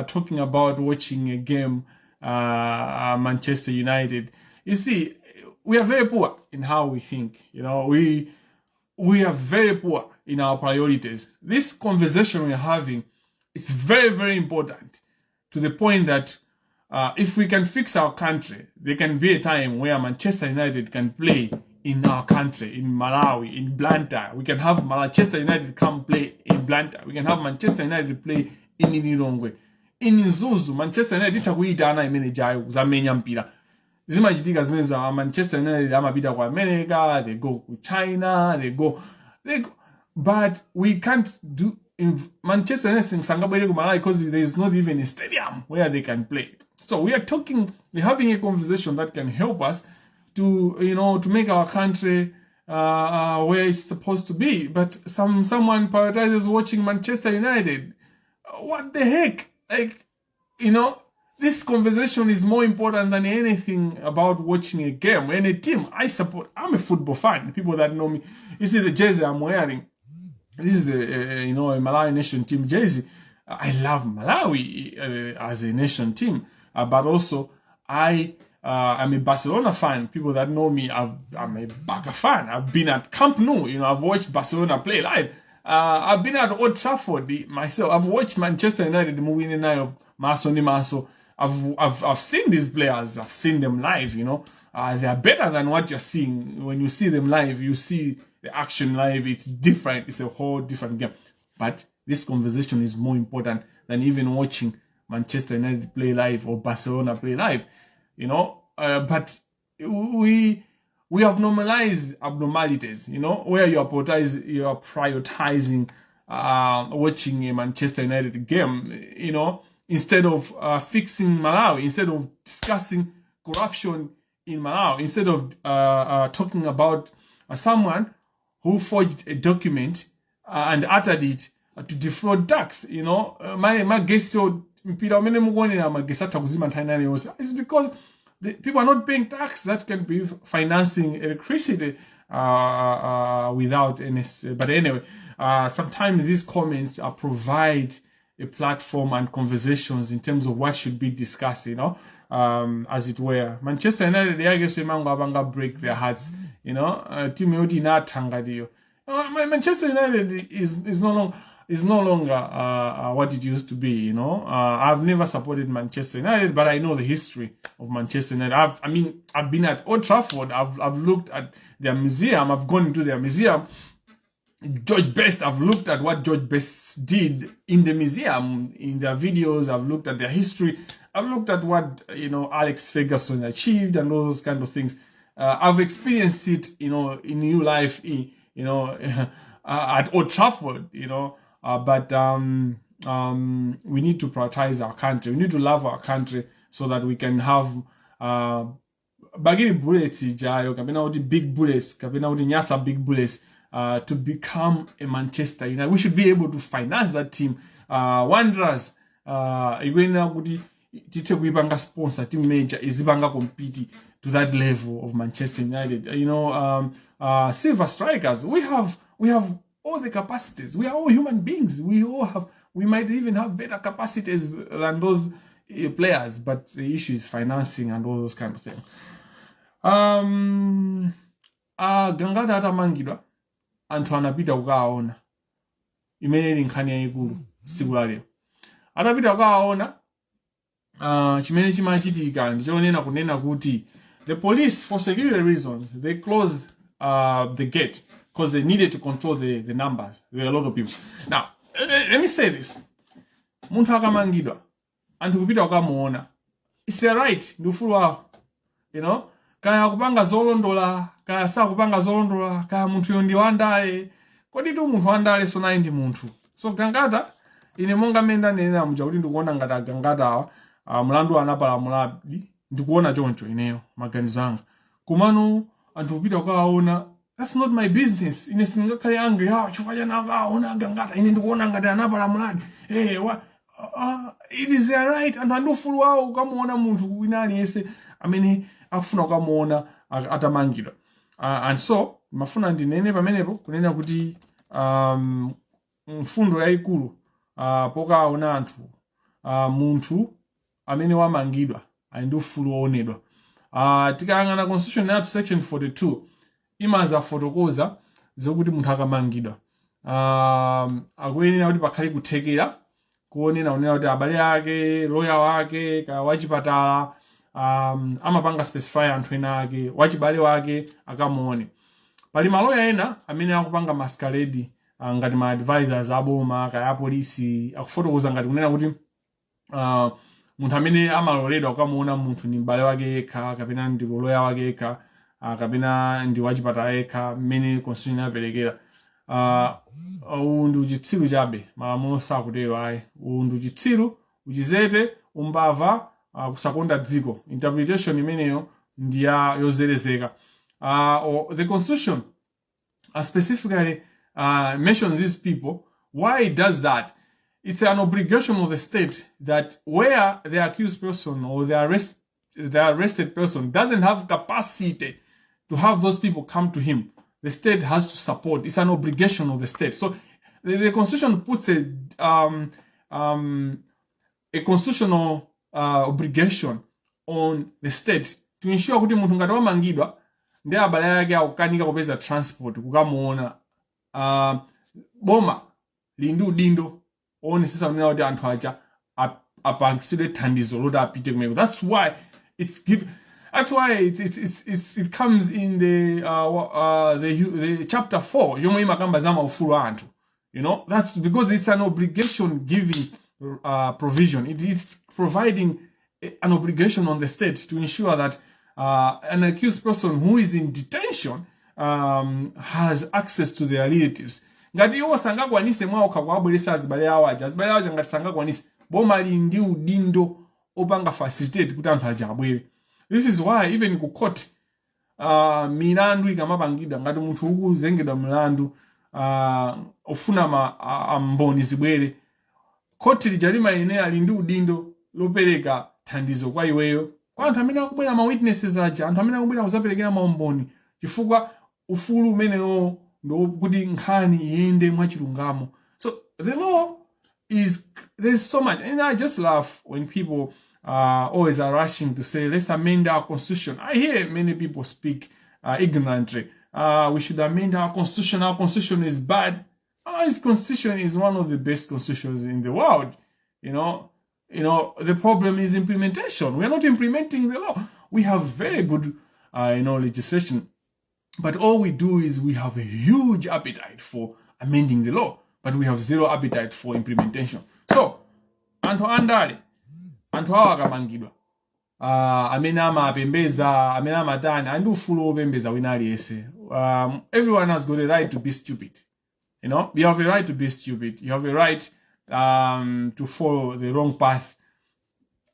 talking about watching a game, Manchester United. You see, we are very poor in how we think, we are very poor in our priorities. This conversation we're having is very, very important, to the point that if we can fix our country, there can be a time where Manchester United can play in our country, in Malawi, in Blantyre. We can have Manchester United come play in Blantyre. We can have Manchester United play in Lilongwe. In Zuzu, Manchester United itakuita ana imene jayo kuzamenya mpira. zimachitika zimene Manchester United amapita ku America, they go to China, they go, but we can't do in Manchester United sangabwere ku Malawi because there is not even a stadium where they can play. So we're having a conversation that can help us to, to make our country where it's supposed to be. But someone prioritizes watching Manchester United. What the heck? Like, this conversation is more important than anything about watching a game. Any team I support, I'm a football fan. People that know me, you see the jersey I'm wearing. This is a Malawi nation team jersey. I love Malawi as a nation team, but also I'm a Barcelona fan. People that know me, I'm a Barca fan. I've been at Camp Nou. I've watched Barcelona play live. I've been at Old Trafford myself. I've watched Manchester United movie in the night of Maso. I've seen these players. I've seen them live. They are better than what you're seeing. When you see them live, you see the action live. It's different. It's a whole different game. But this conversation is more important than even watching Manchester United play live or Barcelona play live. But we have normalized abnormalities. Where you are prioritizing watching a Manchester United game. Instead of fixing Malawi, instead of discussing corruption in Malawi, instead of talking about someone who forged a document and uttered it to defraud tax. My guess is because the people are not paying tax that can be financing electricity without any. But anyway, sometimes these comments provide a platform and conversations in terms of what should be discussed, as it were. Manchester United, I guess, break their hearts, team Manchester United is no longer what it used to be, I've never supported Manchester United, but I know the history of Manchester United. I've been at Old Trafford. I've looked at their museum. I've gone into their museum. George Best, I've looked at what George Best did in the museum, in their videos. I've looked at their history. I've looked at what, Alex Ferguson achieved and all those kind of things. I've experienced it, in new life, at Old Trafford, but we need to prioritize our country. We need to love our country so that we can have bagiri bullets, big bullets, nyasa big bullets. To become a Manchester United. We should be able to finance that team. Wanderers, sponsor team major is compete to that level of Manchester United. Silver Strikers, we have all the capacities. We are all human beings. We might even have better capacities than those players, but the issue is financing and all those kind of things. Gangata atamangidwa anthu anapita kukaona imene ili nkhani yayikulu siku la lero. Atapita kukaona chimene chimachitika ndichonena kunena kuti the police, for security reasons, they closed the gate because they needed to control the numbers. There were a lot of people. Now, let me say this. Munthu akamangidwa anthu kupita kukamuona, it's a right, ndi ufulu wawo. Kaya kupanga zolondola, kaya sakupanga zolondola, kaya munthu yo ndi wandale. Kodi tu munthu wandale so nayi ndi munthu. So Gangata, ine monga menda nenera muja kuti ndikuona ngati Gangata mlandu anapala mulabi, ndikuona choncho ineyo maganizo anga. Kumano anthu kupita kukaona, that's not my business. Ine singakhale angry chifukwa nakaona Gangata ine ndikuona ngati anapala mulabi. It is their right, anthu andofulu wawo kukamuona munthu wina aliyense amene akufuna kukamuona atamangidwa. And so mafuna ndinene pamenepo kunena kuti mfundo yayikulu pokaona anthu munthu amene wamangidwa ali ndi ufulu woonedwa. Tikayang'ana constitution yathu section 42 imaza fotokoza zokuti munthu akamangidwa akuyenera kuti pakhale kuthekera kuonena kuti abale ake, lawyer wake, ka wachipatala amapanga specify anthu ena ake, wachibale wake akamuone. Pali maloya ena amene akupanga masquerade ngati ma advisors aboma kaya polisi akufotokoza ngati kunena kuti munthu amene amaloledwa ukamuona munthu ndi m'bale wake yekha kapena ndi loya wake yekha kapena ndi wachipatala yekha mmene constitution inaperekera. Uwu ndi uchitsiru chabe, malamulo sakutero ayi. Uwu ndi uchitsiru, uchizete, umbava, kusakonda dziko. Interpretation imeneyo ndi yozerezeka. The constitution specifically mentions these people. Why it does that? It's an obligation of the state that where the accused person or the arrested person doesn't have capacity to have those people come to him, the state has to support. It's an obligation of the state. So the constitution puts a constitutional obligation on the state to ensure kuti munthu ngati wamangidwa ndi abale yake akukanika kupeza transport kukamuona, boma lindi udindo owonesesa kunena kuti anthu aja apangisidwe thandizo loti apite kumeko. That's why it comes in the chapter 4 yomwe imakamba za maufulu anthu. You know, that's because it's an obligation giving provision. It's providing an obligation on the state to ensure that an accused person who is in detention has access to their relatives. Ngati iwo sangakwanise mwauka kuwabweresa azibale awo aja ngati sangakwanise, boma lindi udindo opanga facilitate kuti anthu aja abwere. This is why even ku court milandu ikamapangidwa ngati munthu ukuzengedwa mlandu ofuna mboni zibwere, court lijalima ine ali ndi udindo lopereka thandizo kwa iweyo, kwa anthu amene akubwera ma witnesses aja, anthu amene akubwera kuzaperekera maumboni, chifukwa ufulu umenewo ndo kuti nkhani iyende mwachilungamo. So the law there's so much, and I just laugh when people always are rushing to say, let's amend our constitution. I hear many people speak ignorantly. We should amend our constitution. Our constitution is bad. Our constitution is one of the best constitutions in the world. You know, the problem is implementation. We are not implementing the law. We have very good, legislation, but all we do is we have a huge appetite for amending the law, but we have zero appetite for implementation. So, anthu andale, anthu awa akamangidwa, amene amapembeza, amene amatani, andi ufulu opembeza wina aliyese. Everyone has got a right to be stupid. You know, you have a right to be stupid. You have a right to follow the wrong path.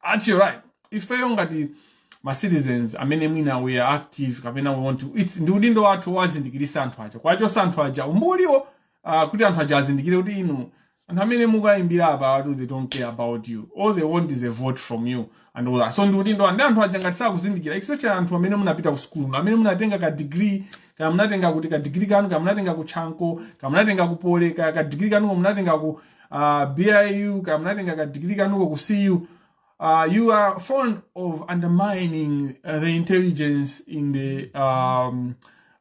That's your right. If you ngati my citizens, amene mwina we are active, kapena we want to, it's ndi udindo wathu wazindikirisa anthu aja. Kwacho anthu aja umbuliwo kuti anthu aja azindikire kuti inu anthu amene mukayimbira apa they don't care about you. All they want is a vote from you and all that. So ndi udindo ndi anthu aja ngati sakuzindikira, especially anthu amene munapita ku school, amene munatenga ka degree, kama munatenga kuti ka degree kanu, kama munatenga ku chanko, kama munatenga ku pole, ka degree kanu munatenga ku BIU, kama munatenga ka degree kanu ku CU. You are fond of undermining the intelligence in the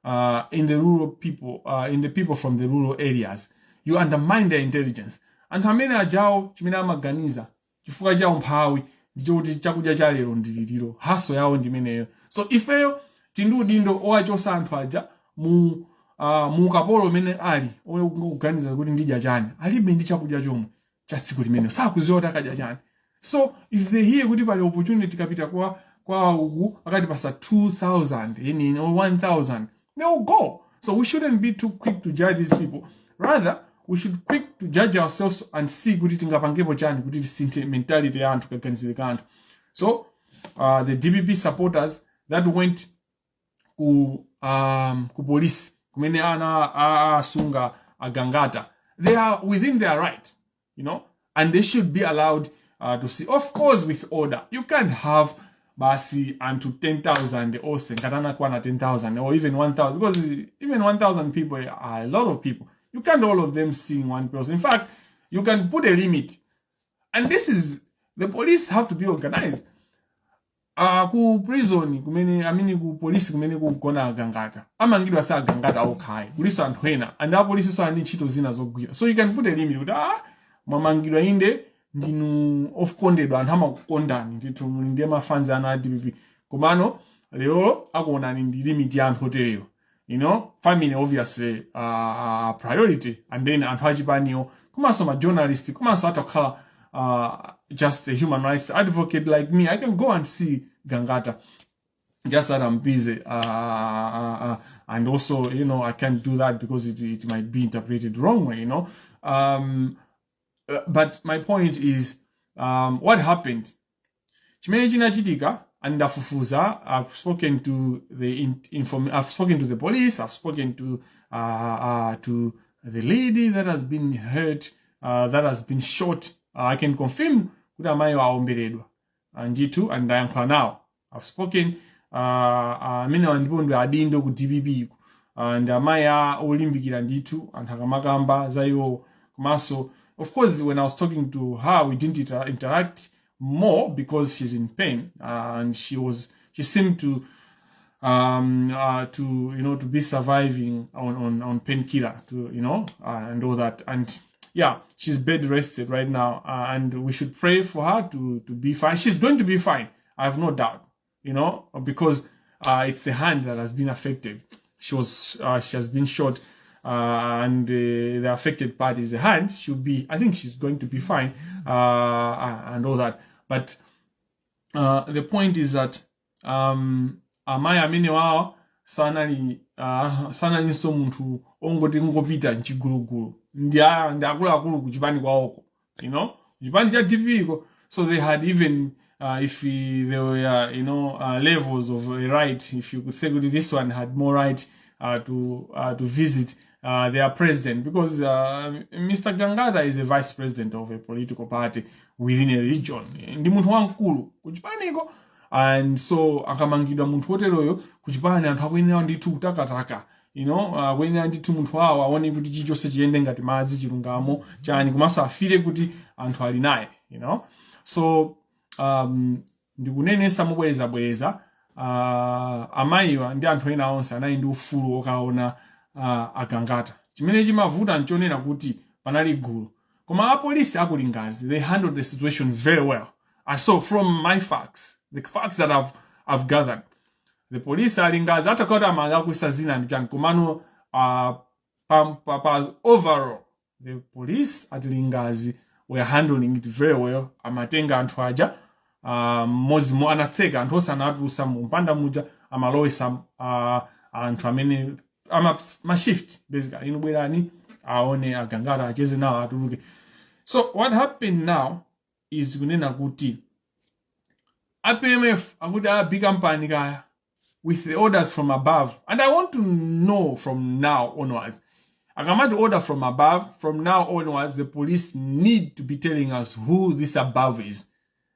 rural people, in the people from the rural areas. You undermine their intelligence. Anthu amene ajawo chimene amaganiza chifukwa cha umphawi ndicho kuti chakudya cha lero ndiliro, haso yawo ndimeneyo. So ifeyo tindu udindo owachosa anthu aja mu kapolo mene ali okuganiza kuti ndidya chani, alibe ndi chakudya chomwe cha tsiku limeneyo, sakuziwa kuti akadya chani. So if they hear kuti pali opportunity kapita kwa ugu akati pasa 2,000 or 1,000, they will go. So we shouldn't be too quick to judge these people. Rather, we should quick to judge ourselves and see kuti tingapangepo chani kuti tisinthe mentality ya anthu kaganizire ka anthu. So the DPP supporters that went ku police kumene asunga Gangata, they are within their right, and they should be allowed to see, of course, with order. You can't have basi unto 10,000 or katana kwana 10,000 or even 1,000, because even 1,000 people are a lot of people. You can't all of them seeing one person. In fact, you can put a limit, and this is the police have to be organized. Ku prison kumene ku police kumene ku gona Gangata amangidwa sa Gangata okhaya kuliso anthu ena, and police so ani ntchito zina zogwira. So you can put a limit kuti mamangidwa inde ndinu ofukondedwa anthu amakukondani ndithu ndi mafans ana DPP komano lero akuonani ndi limit ya anthu otereyo. Family obviously priority, and then anthu achipaniyo kumaso ma journalist kumaso atakhala just a human rights advocate like me, I can go and see Gangata. Just that I'm busy, and also, you know, I can't do that because it might be interpreted wrongly, you know. But my point is, what happened? And I've spoken to I've spoken to the police. I've spoken to the lady that has been hurt, that has been shot. I can confirm that my and G2 and I am now. I've spoken. Many wandipondo adindo ku DBB and amaya olimbikira nditu and hakamagamba zayo kumaso. Of course, when I was talking to her, we didn't interact more because she's in pain, and she seemed to to be surviving on painkiller, and all that. And yeah, she's bed rested right now, and we should pray for her to be fine. She's going to be fine, I have no doubt. Because it's the hand that has been affected. She has been shot, and the affected part is the hand. I think she's going to be fine, and all that. But the point is that amaya amene wao sanali so muntu ongoti ngopita nchigulugulu ndi akuluakulu kuchipani kwawoko, chipani cha DP. So they had even if there were levels of right, if you could say this one had more right to visit their president, because Mr. Gangata is a vice president of a political party within a region. Ndi muntu wankulu kuchipaniko, and so akamangidwa muntu woteroyo kuchipani anthu akuyenera ndithu kutakataka, akuyenera ndithu munthu wawo aone kuti chilichonse chiyende ngati madzi, chilungamo chani, komanso afire kuti anthu ali naye, so ndikunenesa mubwereza amayiwa ndi anthu ena onse anali ndi ufulu okaona agangata. Chimene chimavuta nchonena kuti panali gulu, koma apolisi akulingazi, they handled the situation very well. And so from my facts, the facts that I've gathered, the police alingazi atakota amanga kuisa zina ndi chani, komano overall the police at Lingazi were handling it very well. Amatenga anthu aja mozimo anatseka anthu osanatusa mpanda muja amalowesa anthu amene shift basically inobwerani aone agangata acheze nawo atuluke. So what happened now is kunena kuti APMF akuti a big company kaya with the orders from above, and I want to know from now onwards, akamati order from above, from now onwards the police need to be telling us who this above is.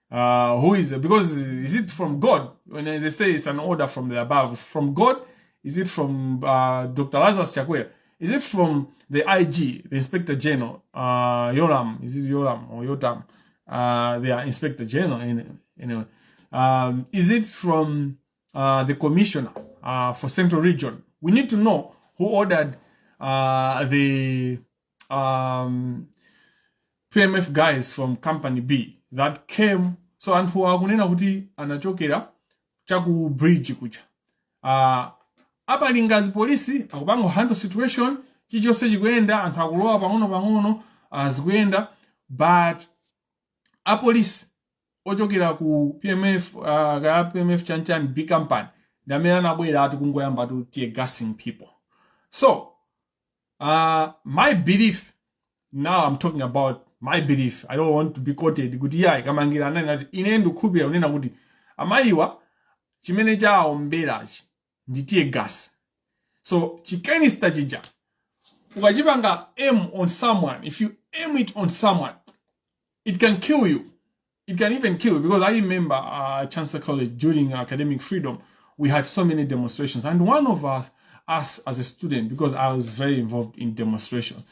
Who is it? Because is it from God? When they say it's an order from the above, from God? Is it from Dr. Lazarus Chakwera? Is it from the IG, the Inspector General, Yoram? Is it Yoram or Yotam? They are Inspector General anyway. Is it from the Commissioner for Central Region? We need to know who ordered the PMF guys from Company B that came. So anthu akunena kuti anachokera chaku bridge kucha. Apa Lingazi polisi akupango handle situation chichonse chikuyenda, anthu akulowa pang'ono azikuyenda, but a police ochokera ku PMF ka PMF chanchan big company ndamene anabwera ati kungoyamba to tear gassing people. So my belief, now I'm talking about my belief, I don't want to be quoted kuti ya Kamangila anena ine ndikukhulupirira unena kuti amayiwa chimene chaomberachi ndi tear gas. So chikanista chija ukachipanga aim on someone, if you aim it on someone, it can kill you. It can even kill you, because I remember Chancellor College during academic freedom, we had so many demonstrations, and one of us as a student, because I was very involved in demonstrations,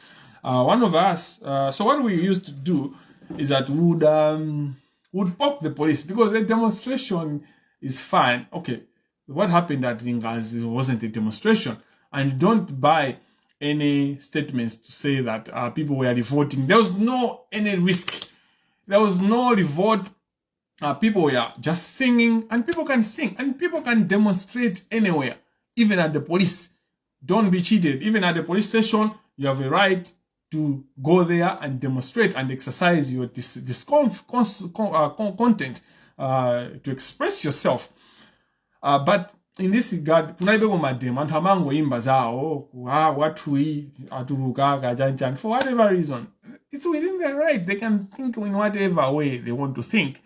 one of us, so what we used to do is that would poke the police, because the demonstration is fine. Okay, what happened at Lingazi wasn't a demonstration, and don't buy any statements to say that people were revolting. There was no any risk. There was no revolt. People were just singing, and people can sing, and people can demonstrate anywhere, even at the police. Don't be cheated. Even at the police station, you have a right to go there and demonstrate and exercise your content to express yourself. But in this regard, kunalibeko mademo anthu amangoimba zawo wathui atuluka kajanjani for whatever reason. It's within their right. They can think in whatever way they want to think.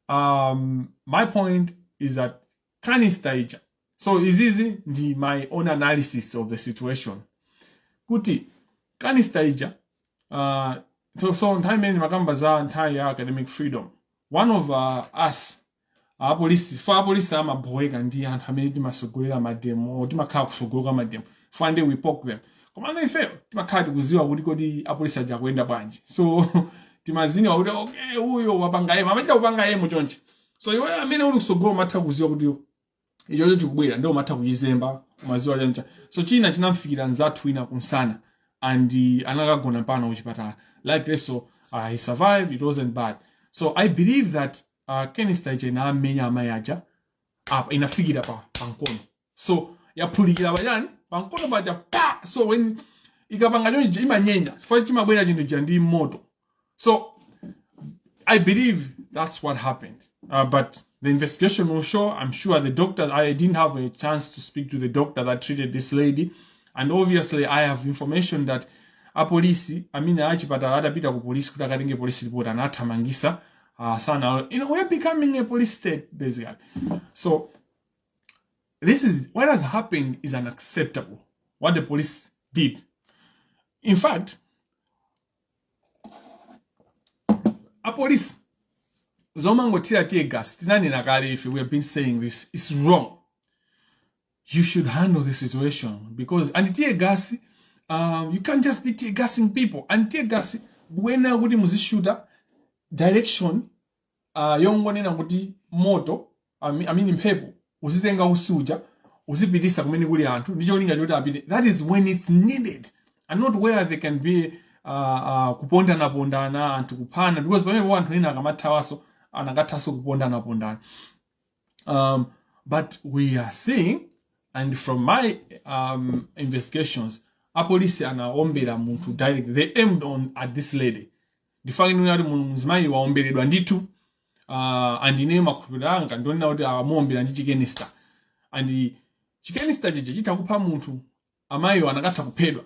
My point is that kanistaija. So it's easy my own analysis of the situation. Kuti kanistaija. So time in makamba za entire academic freedom. One of us, our police ama boy kandi anthu amene timasogolera mademo timakhala kusogoloka mademo. One day we poke them. Komanda ife timakhala tikuziwa kuti kodi apolisi aja kuenda bwanji. So timazini wakuti okay uyo wapanga yemo amachita kupanga yemo chonchi. So iwe amene uli kusogola matha kuziwa kuti ijojo chikubwera ndio matha kuyizemba maziwa chancha. So china chinamfikira nzathu ina kumsana and anakagona pana kuchipatala. Like this, so he survived. It wasn't bad. So I believe that kenistaija ina amenya amayaja inafikira pa pankono. So yapulikira bajani pankono baja pa. So when ikapanga nyonje imanyenya for chimabwera chintu chandi moto. So I believe that's what happened. But the investigation will show. I'm sure the doctor, I didn't have a chance to speak to the doctor that treated this lady. And obviously I have information that a police, achipatala adapita ku police kuti akatenge police report anathamangisa sana. We're becoming a police state basically. So this is what has happened is unacceptable. What the police did. In fact, a police Zomango tear gas. If we have been saying this, it's wrong. You should handle the situation because and tear gas, you can't just be tear gassing people. And tear gas, when I would shooter direction, yongone na kuti moto, impepo, usitenga usuja, usipitisa kumene kuli anthu, ndicho linga jota abide. That is when it's needed, and not where they can be kupondana pondana and kupana because when we want nina kamatawaso anakataso kupondana pondana. But we are seeing, and from my investigations, a police anaombera muntu direct. They aimed on at this lady. The fact that muzimai waomberedwa nditu and inema kupiranga ndoni na kuti amuombera ndi chikenista. And chikenista jeje chitakupa muntu amayo anakata kupedwa.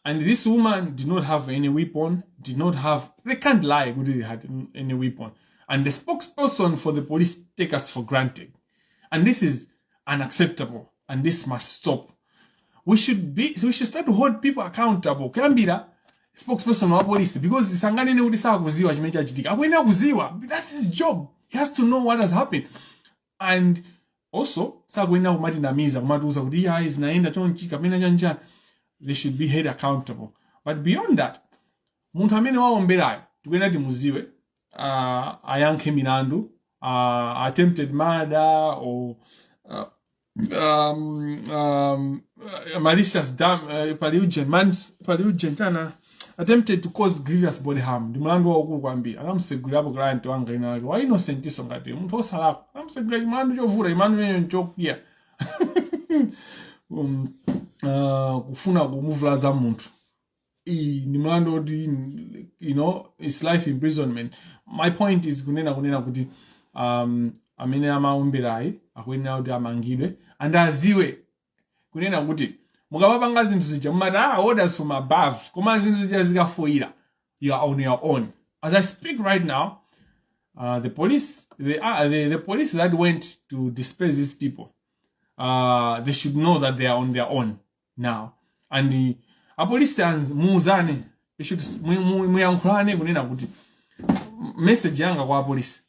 And this woman did not have any weapon, they can't lie whether they had any weapon. And the spokesperson for the police take us for granted. And this is unacceptable. And this must stop. We should start to hold people accountable. Kambira, spokesperson of police, because Sangani ne udisa kuziwa chimecha chitika. Akwena kuziwa. That's his job. He has to know what has happened. And also, sagwena umati na miza, umati uza kudia is naenda chonchi kamena janjan. They should be held accountable. But beyond that, muntu amene waomberayo tukena ti muziwe ayanke milandu, attempted murder or malicious palliation attempted to cause grievous body harm. Ndi mlandu waukulu kwambiri. Akamsegulira apo client wanga inali wa innocent iso ngati muntu osalako. Akamsegulira mlandu chovula imanu yenyo nchokuya. Kufuna kumuvulaza muntu. Ni mlandu it's life imprisonment. My point is kunena kuti amene amaomberayi akwena kuti amangidwe and aziwe kunena kuti mukapanga zinthu zija mumati orders from above koma zinthu zija zikafoira you are on your own. As I speak right now, the police that went to disperse these people, they should know that they are on their own now. And the policeans muuzane, they should muyankhulane kunena kuti message yanga kwa police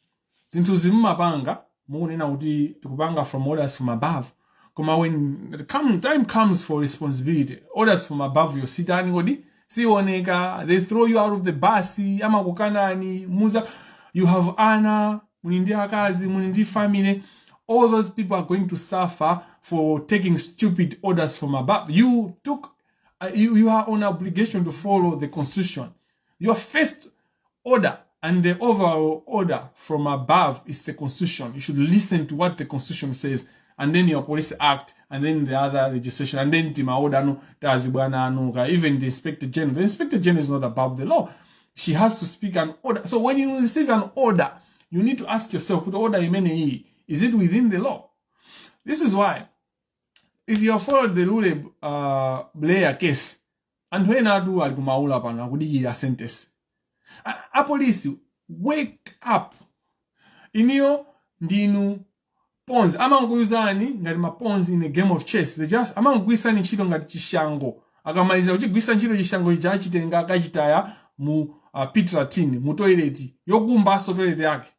zinthu zimapanga mukunena kuti tikupanga from orders from above. Koma when the time comes for responsibility, orders from above you sit down kodi sioneka, they throw you out of the bus ama kukanani muza, you have honor, munindi akazi, munindi family. All those people are going to suffer for taking stupid orders from above. You are on obligation to follow the constitution. Your first order and the overall order from above is the constitution. You should listen to what the constitution says and then your police act, and then the other legislation, and then even the Inspector General. The Inspector General is not above the law. She has to speak an order. So when you receive an order, you need to ask yourself, what order is it within the law? This is why, if you have followed the Lule Blair case, and when I do Maulura pana kudigira sentence, a police wake up. Inio ndinu pawns amanguyuzani ngati mapawns in a game of chess. They just amanguyisani ntchito ngati chishango. Akamaliza kuchigwisa ntchito chishango ichi achitenga akachitaya mu pitratini mu toilet yogumbaso toilet yake.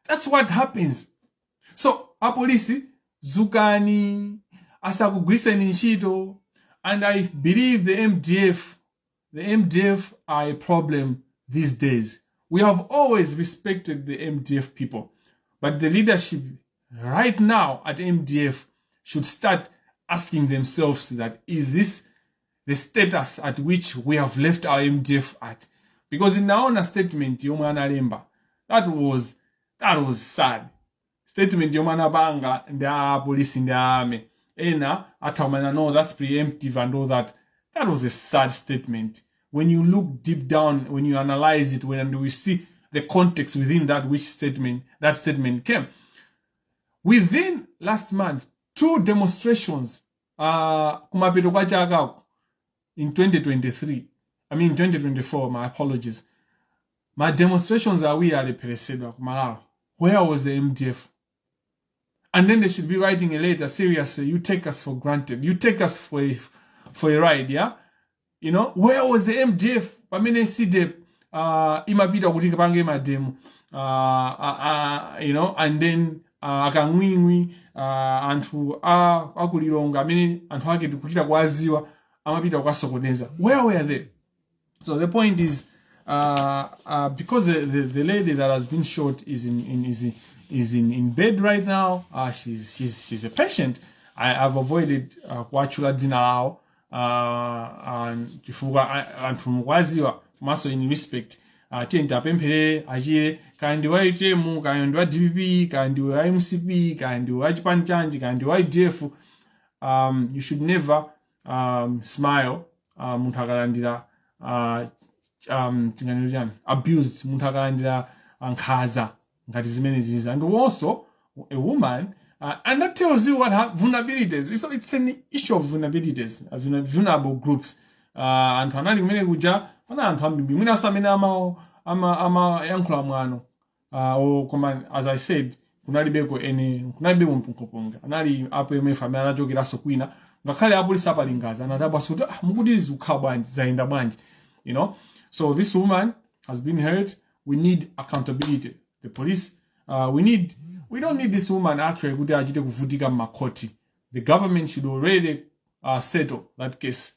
That's what happens. So a police zukani asakugwiseni ntchito, and I believe the MDF are a problem these days. We have always respected the MDF people, but the leadership right now at MDF should start asking themselves that, is this the status at which we have left our MDF at? Because in our own statement, that was sad. Statement Yomanabanga and the police in the army. Atamana, no, that's preemptive and all that. That was a sad statement. When you look deep down, when you analyze it, when we see the context within that statement came. Within last month, 2 demonstrations in 2023. I mean 2024, my apologies. My demonstrations are we are the Peresedo Malawi. Where was the MDF? And then they should be writing a letter, seriously, you take us for granted. You take us for a ride, yeah? You know, where was the MDF? I mean, see the imapita kutika pange mademo, you know, and then akangwingwi anthu akulilonga amene anthu ake kuchita kwaziwa amapita kwasokoneza. Where were they? So the point is, because the lady that has been shot is in bed right now. She's a patient. I've avoided kuachula dzina lao. And Zifukwa maso in respect. Tienta pempere ajire kandi wa itemu kandi wa DPP kandi wa MCP kandi wa chipani chanji kandi wa IDF. You should never smile muntakalandira abused muntakalandira nkhaza ngati zimene ziza. And also a woman. And that tells you what vulnerabilities. So it's an issue of vulnerabilities, vulnerable groups. And panali kumene kuja pana anthu ambiri mwina samene ama yankula mwano. As I said, kunalibeko mpunkoponga. Anali apo MF amene anachokeraso kwina. Ngakhale apolisi apalingaza anadabwa suti mukudizi ukhabwanji zaenda bwanji. You know. So this woman has been hurt. We need accountability. The police, we don't need this woman actually kuti achite kuvutika makoti. The government should already settle that case.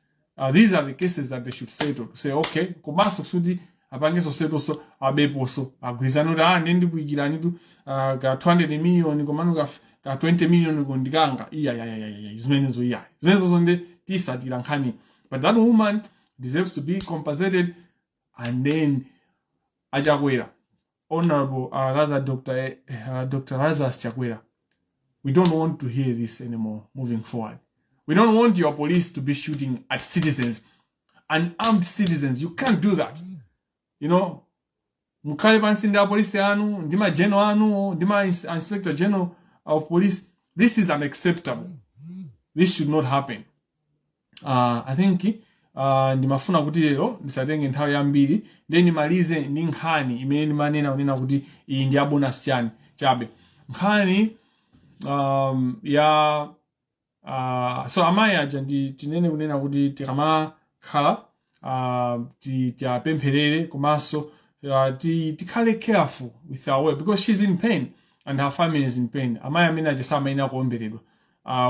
These are the cases that they should settle. To say, okay, kubaso sudi apangeso settle so abepo so agwizano da nendi kuigira nitu ka 200 million komanu ka 20 million kundikanga. Yeah. Zimenezo zonde tisa tilankhani. But that woman deserves to be compensated, and then Chakwera. Honorable Dr. Lazarus Chakwera, we don't want to hear this anymore moving forward. We don't want your police to be shooting at citizens, unarmed citizens. You can't do that. You know, mukale bansinda police anu, ndima general anu, ndima inspector general of police. This is unacceptable. This should not happen. I think ndimafuna kuti lero ndisatenge nthawi yambiri then nimalize ndi nkhani imene manena unena kuti iyi ndi bonus chani chabe nkhani ya so amayi aja ndi tinene kunena kuti tikamakhala tipempherere komanso tikhale careful with our way, because she's in pain and her family is in pain. Amayi amene aja samayenera kuomberedwa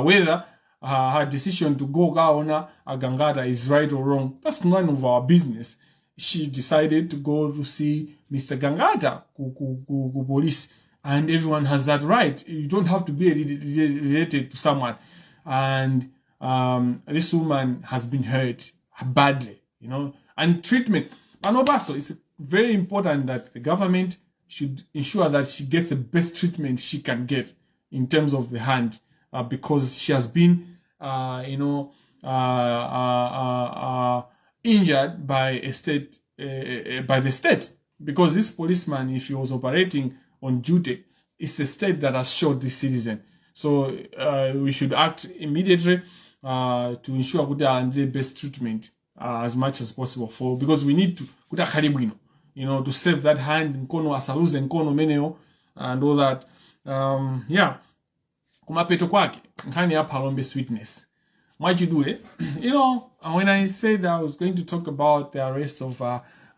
whether her decision to go kaona Gangata is right or wrong, that's none of our business. She decided to go to see Mr. Gangata ku police, and everyone has that right. You don't have to be related to someone. And this woman has been hurt badly, you know. And treatment, and also it's very important that the government should ensure that she gets the best treatment she can get in terms of the hand. because she has been, injured by a state, by the state. Because this policeman, if he was operating on duty, it's a state that has shot this citizen. So we should act immediately to ensure that the best treatment as much as possible because we need to to save that hand nkono asaluze nkono meneo and all that. Kumapeto kwake nkhani ya palombe sweetness mwachidule. When I said I was going to talk about the arrest of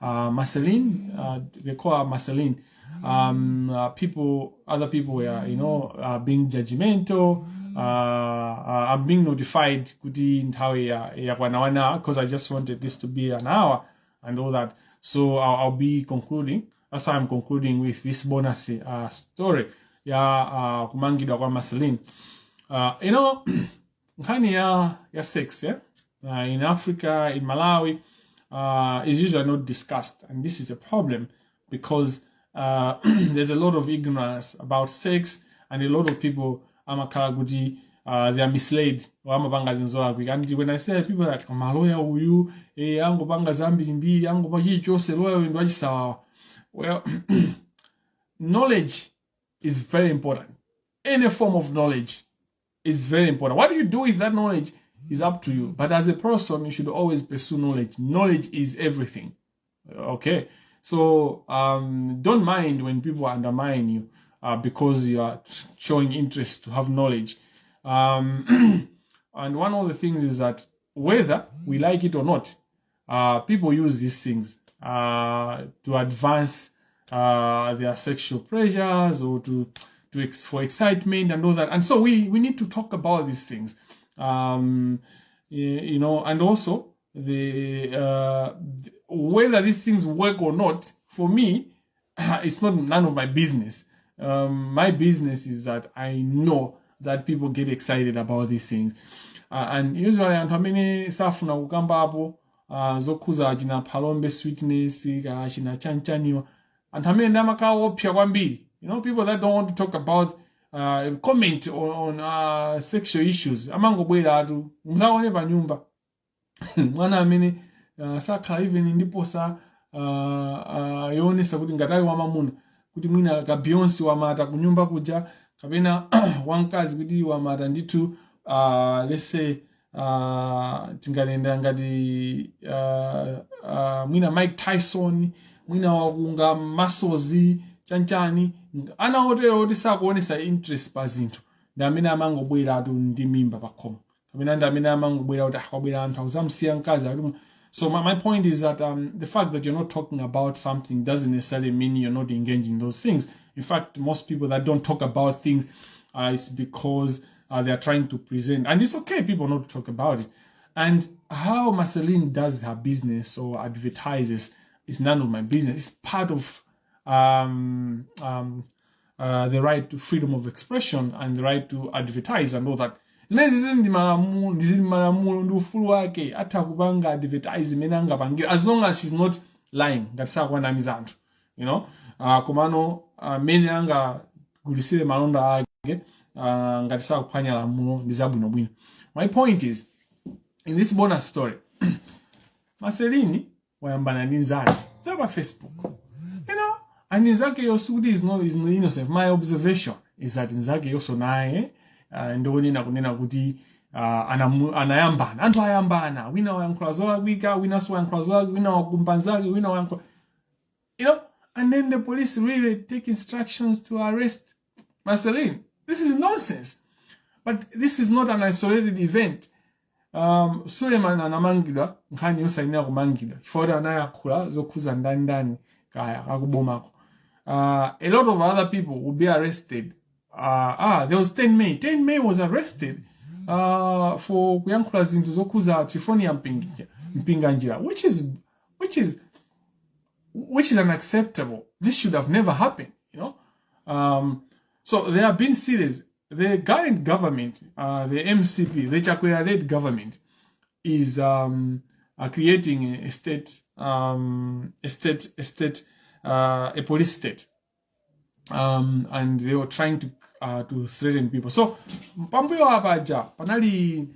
Marceline, they call her Marceline. Other people were, being judgmental. I'm being notified because I just wanted this to be an hour and all that. So I'll be concluding. That's why I'm concluding with this bonus story. Kamangila kwa Marceline. Nkani ya sex, in Africa, in Malawi, is usually not discussed, and this is a problem because there's a lot of ignorance about sex, and a lot of people they are misled. And when I say people that well, knowledge is very important. Any form of knowledge is very important. What do you do with that knowledge is up to you. But as a person, you should always pursue knowledge. Knowledge is everything. Okay? So don't mind when people undermine you because you are showing interest to have knowledge. And one of the things is that whether we like it or not, people use these things to advance their sexual pleasures or for excitement and all that. And so we need to talk about these things. And also whether these things work or not, for me, it's none of my business. My business is that I know that people get excited about these things. And usually, hamene safuna kukamba hapo zokuza jina palombe sweetness jina chanchaniwa and hamene ndama kawo pia kwambiri. People that don't want to talk about comment on sexual issues. Amango bwela atu mzaone pa nyumba. Mwana amene sakhala even ndipo yonesa kuti ngatayi wamamuna kuti mwina ka Beyonce wamata kunyumba kuja kapena wankazi kuti wamata nditu let's say tingalenda ngati mwina Mike Tyson, mwina wakunga masozi chanchani ana hotelo oti sakuonesa interest pa zinthu ndi amene amangobwera atu ndi mimba pakhomo kapena ndi amene amangobwera kuti akwabwera anthu akuzamsiya mkazi atu. So my point is that the fact that you're not talking about something doesn't necessarily mean you're not engaging in those things. In fact, most people that don't talk about things, it's because they are trying to present. And it's okay, people not to talk about it. And how Marceline does her business or advertises is none of my business. It's part of the right to freedom of expression and the right to advertise and all that. As long as she's not lying, that's how one is out. Kumano many anga gulisile malonda age ngatisa kupanya la muno ndizabu no bwino. My point is, in this bonus story, Marceline wayambana ninzake zaba Facebook. And Nzake Yosudi is no innocent. My observation is that Nzake Yoso nae ndoni na kunena kuti anayambana anthu ayambana wina wayankhulazola wika wina so wayankhulazola wina wakumbanzake wina wayankhula and then the police really take instructions to arrest Marceline. This is nonsense. But this is not an isolated event. Suleiman anamangila nkhani yosainira kumangila chifukwa anayakhula zokhuza ndani kaya akubomako. A lot of other people will be arrested. There was 10 May. 10 May was arrested for kuyankhula zinthu zokhuza tifoni ya mpinganjira, which is unacceptable. This should have never happened, So there have been series. The current government, the MCP, the Chakwera-led government, is creating a police state. and they were trying to threaten people. So pambuyo apaja panali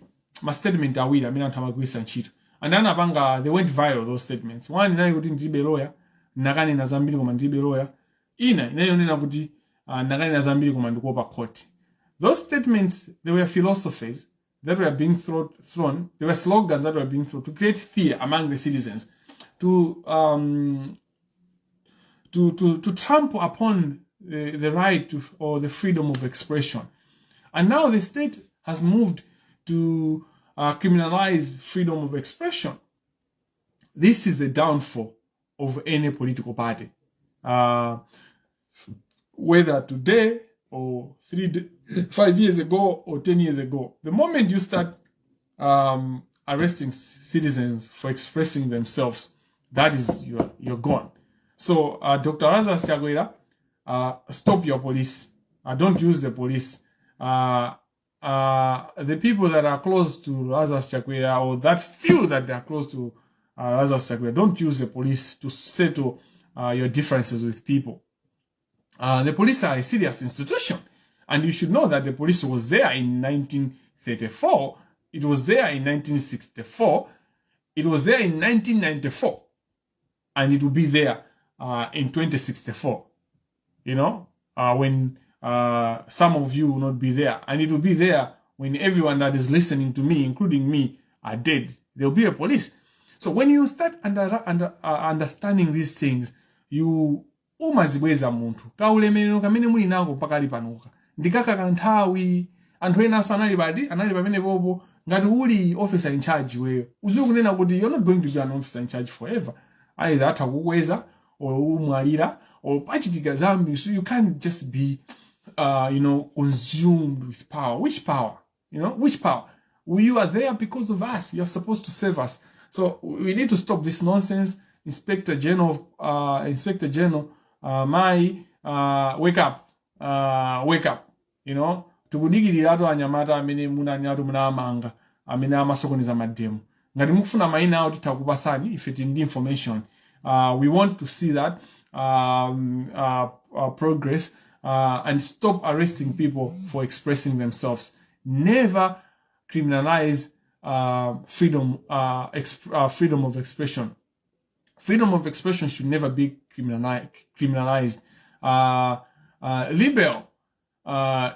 ma statement awiri amene anthu amagwisa ntchito, and anapanga, they went viral, those statements. One inali kuti ndilibe lawyer, nakanena zambiri koma ndilibe lawyer. Ina inayonena kuti nakanena zambiri koma ndikuopa court. Those statements, they were philosophies that were being thrown. They were slogans that were being thrown to create fear among the citizens, to trample upon the right to, or the freedom of expression. And now the state has moved to criminalize freedom of expression. This is the downfall of any political party. Whether today or 5 years ago or 10 years ago, the moment you start arresting citizens for expressing themselves, that is, you're gone. So Dr. Lazarus Chakwera, stop your police. Don't use the police. The people that are close to Lazarus Chakwera, or that feel that they are close to Lazarus Chakwera, don't use the police to settle your differences with people. The police are a serious institution, and you should know that the police was there in 1934, it was there in 1964, it was there in 1994, and it will be there in 2064. You know, when some of you will not be there, and it will be there when everyone that is listening to me, including me, are dead. There will be a police. So when you start understanding these things, you umazibweza muntu kaulemerero kamene muli nako pakali panuka ndikaka kanthawi anthu ena anali pamene popo ngati uli officer in charge wewe uzikunena kuti you're not going to be an officer in charge forever, either atakukweza or umwalira or pachitika zambi. So you can't just be consumed with power. Which power? Which power? You are there because of us. You're supposed to save us. So we need to stop this nonsense. Inspector General, wake up. Tikudikirira anyamata amene munamanga amene amasokoniza mademu. Ngati mukufuna maina awo titakupasani ife tindi information. We want to see that progress and stop arresting people for expressing themselves. Never criminalize freedom of expression. Freedom of expression should never be criminalized. Libel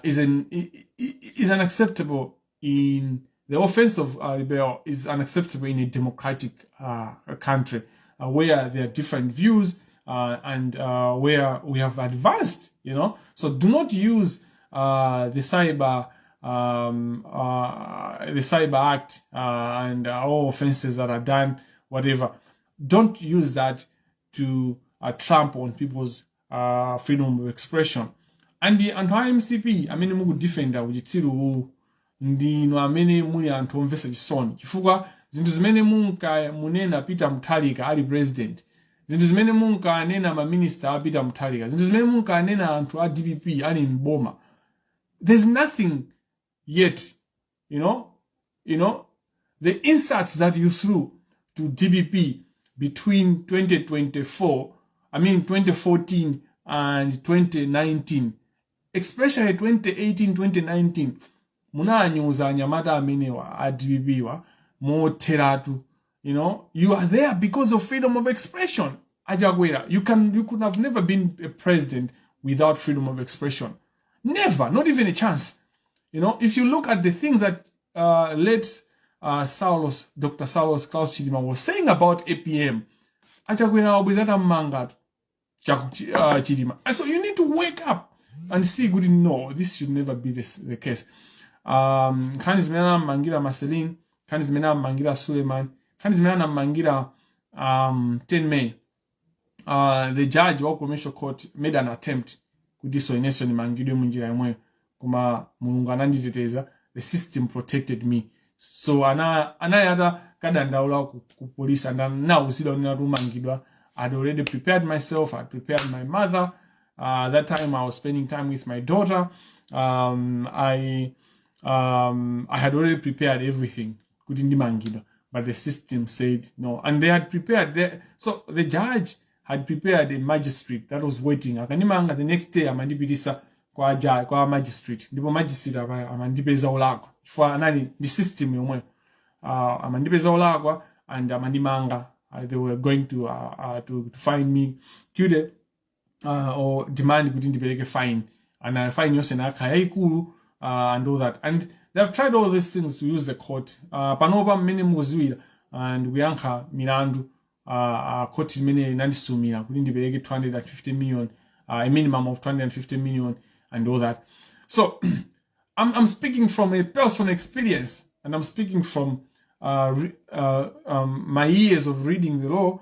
is unacceptable in the offense of libel is unacceptable in a democratic country where there are different views and where we have advanced. So do not use the cyber act and all offenses that are done, whatever. Don't use that to trample on people's freedom of expression. And the anti-MCP, amene mukudefenda uchitsiru ndino amene muli anthu omvesa chisoni chifukwa zinthu zimene munena Peter Mutharika ali president, zinthu zimene munkanena maminista a Peter Mutharika, zinthu zimene munkanena anthu a DPP ali mboma, there's nothing yet. The insults that you threw to DPP between 2014 and 2019, especially 2018, 2019, munanyuza anyamata amenewa adibiwa moteratu. You are there because of freedom of expression. Chakwera, you could have never been a president without freedom of expression. Never, not even a chance. If you look at the things that late Dr. Saulos Klaus Chidima was saying about APM, Chakwera obizata mangatu Chidima. And so you need to wake up and see good. No, this should never be the case. Kanizmena Mangira Marceline, Kanizmena Mangira Suleiman, Kanizmena Mangira 10 May. The judge of commercial court made an attempt kudisoinesha ni Mangido Munjira yamwe kuma mulungana nditeteza. The system protected me. So anayata kadandaula ku police and now usida unina rumangidwa. I'd already prepared myself. I'd prepared my mother. That time I was spending time with my daughter. I had already prepared everything. But the system said no. And they had prepared. So the judge had prepared a magistrate that was waiting. Akanimanga the next day amandipitisa kwa magistrate. Ndipo magistrate amandipeza olakwa. For anani the system yomwe. Amandipeza olakwa and amandimanga. They were going to find me guilty or demand kuti ndipeleke fine. And I fine yose nakaya ikulu and all that. And they've tried all these things to use the court. Panopa mmene mukuziwira and kuyankha milandu court imene inandisumira kuti ndipeleke 250 million, a minimum of 250 million and all that. So I'm speaking from a personal experience, and I'm speaking from my years of reading the law,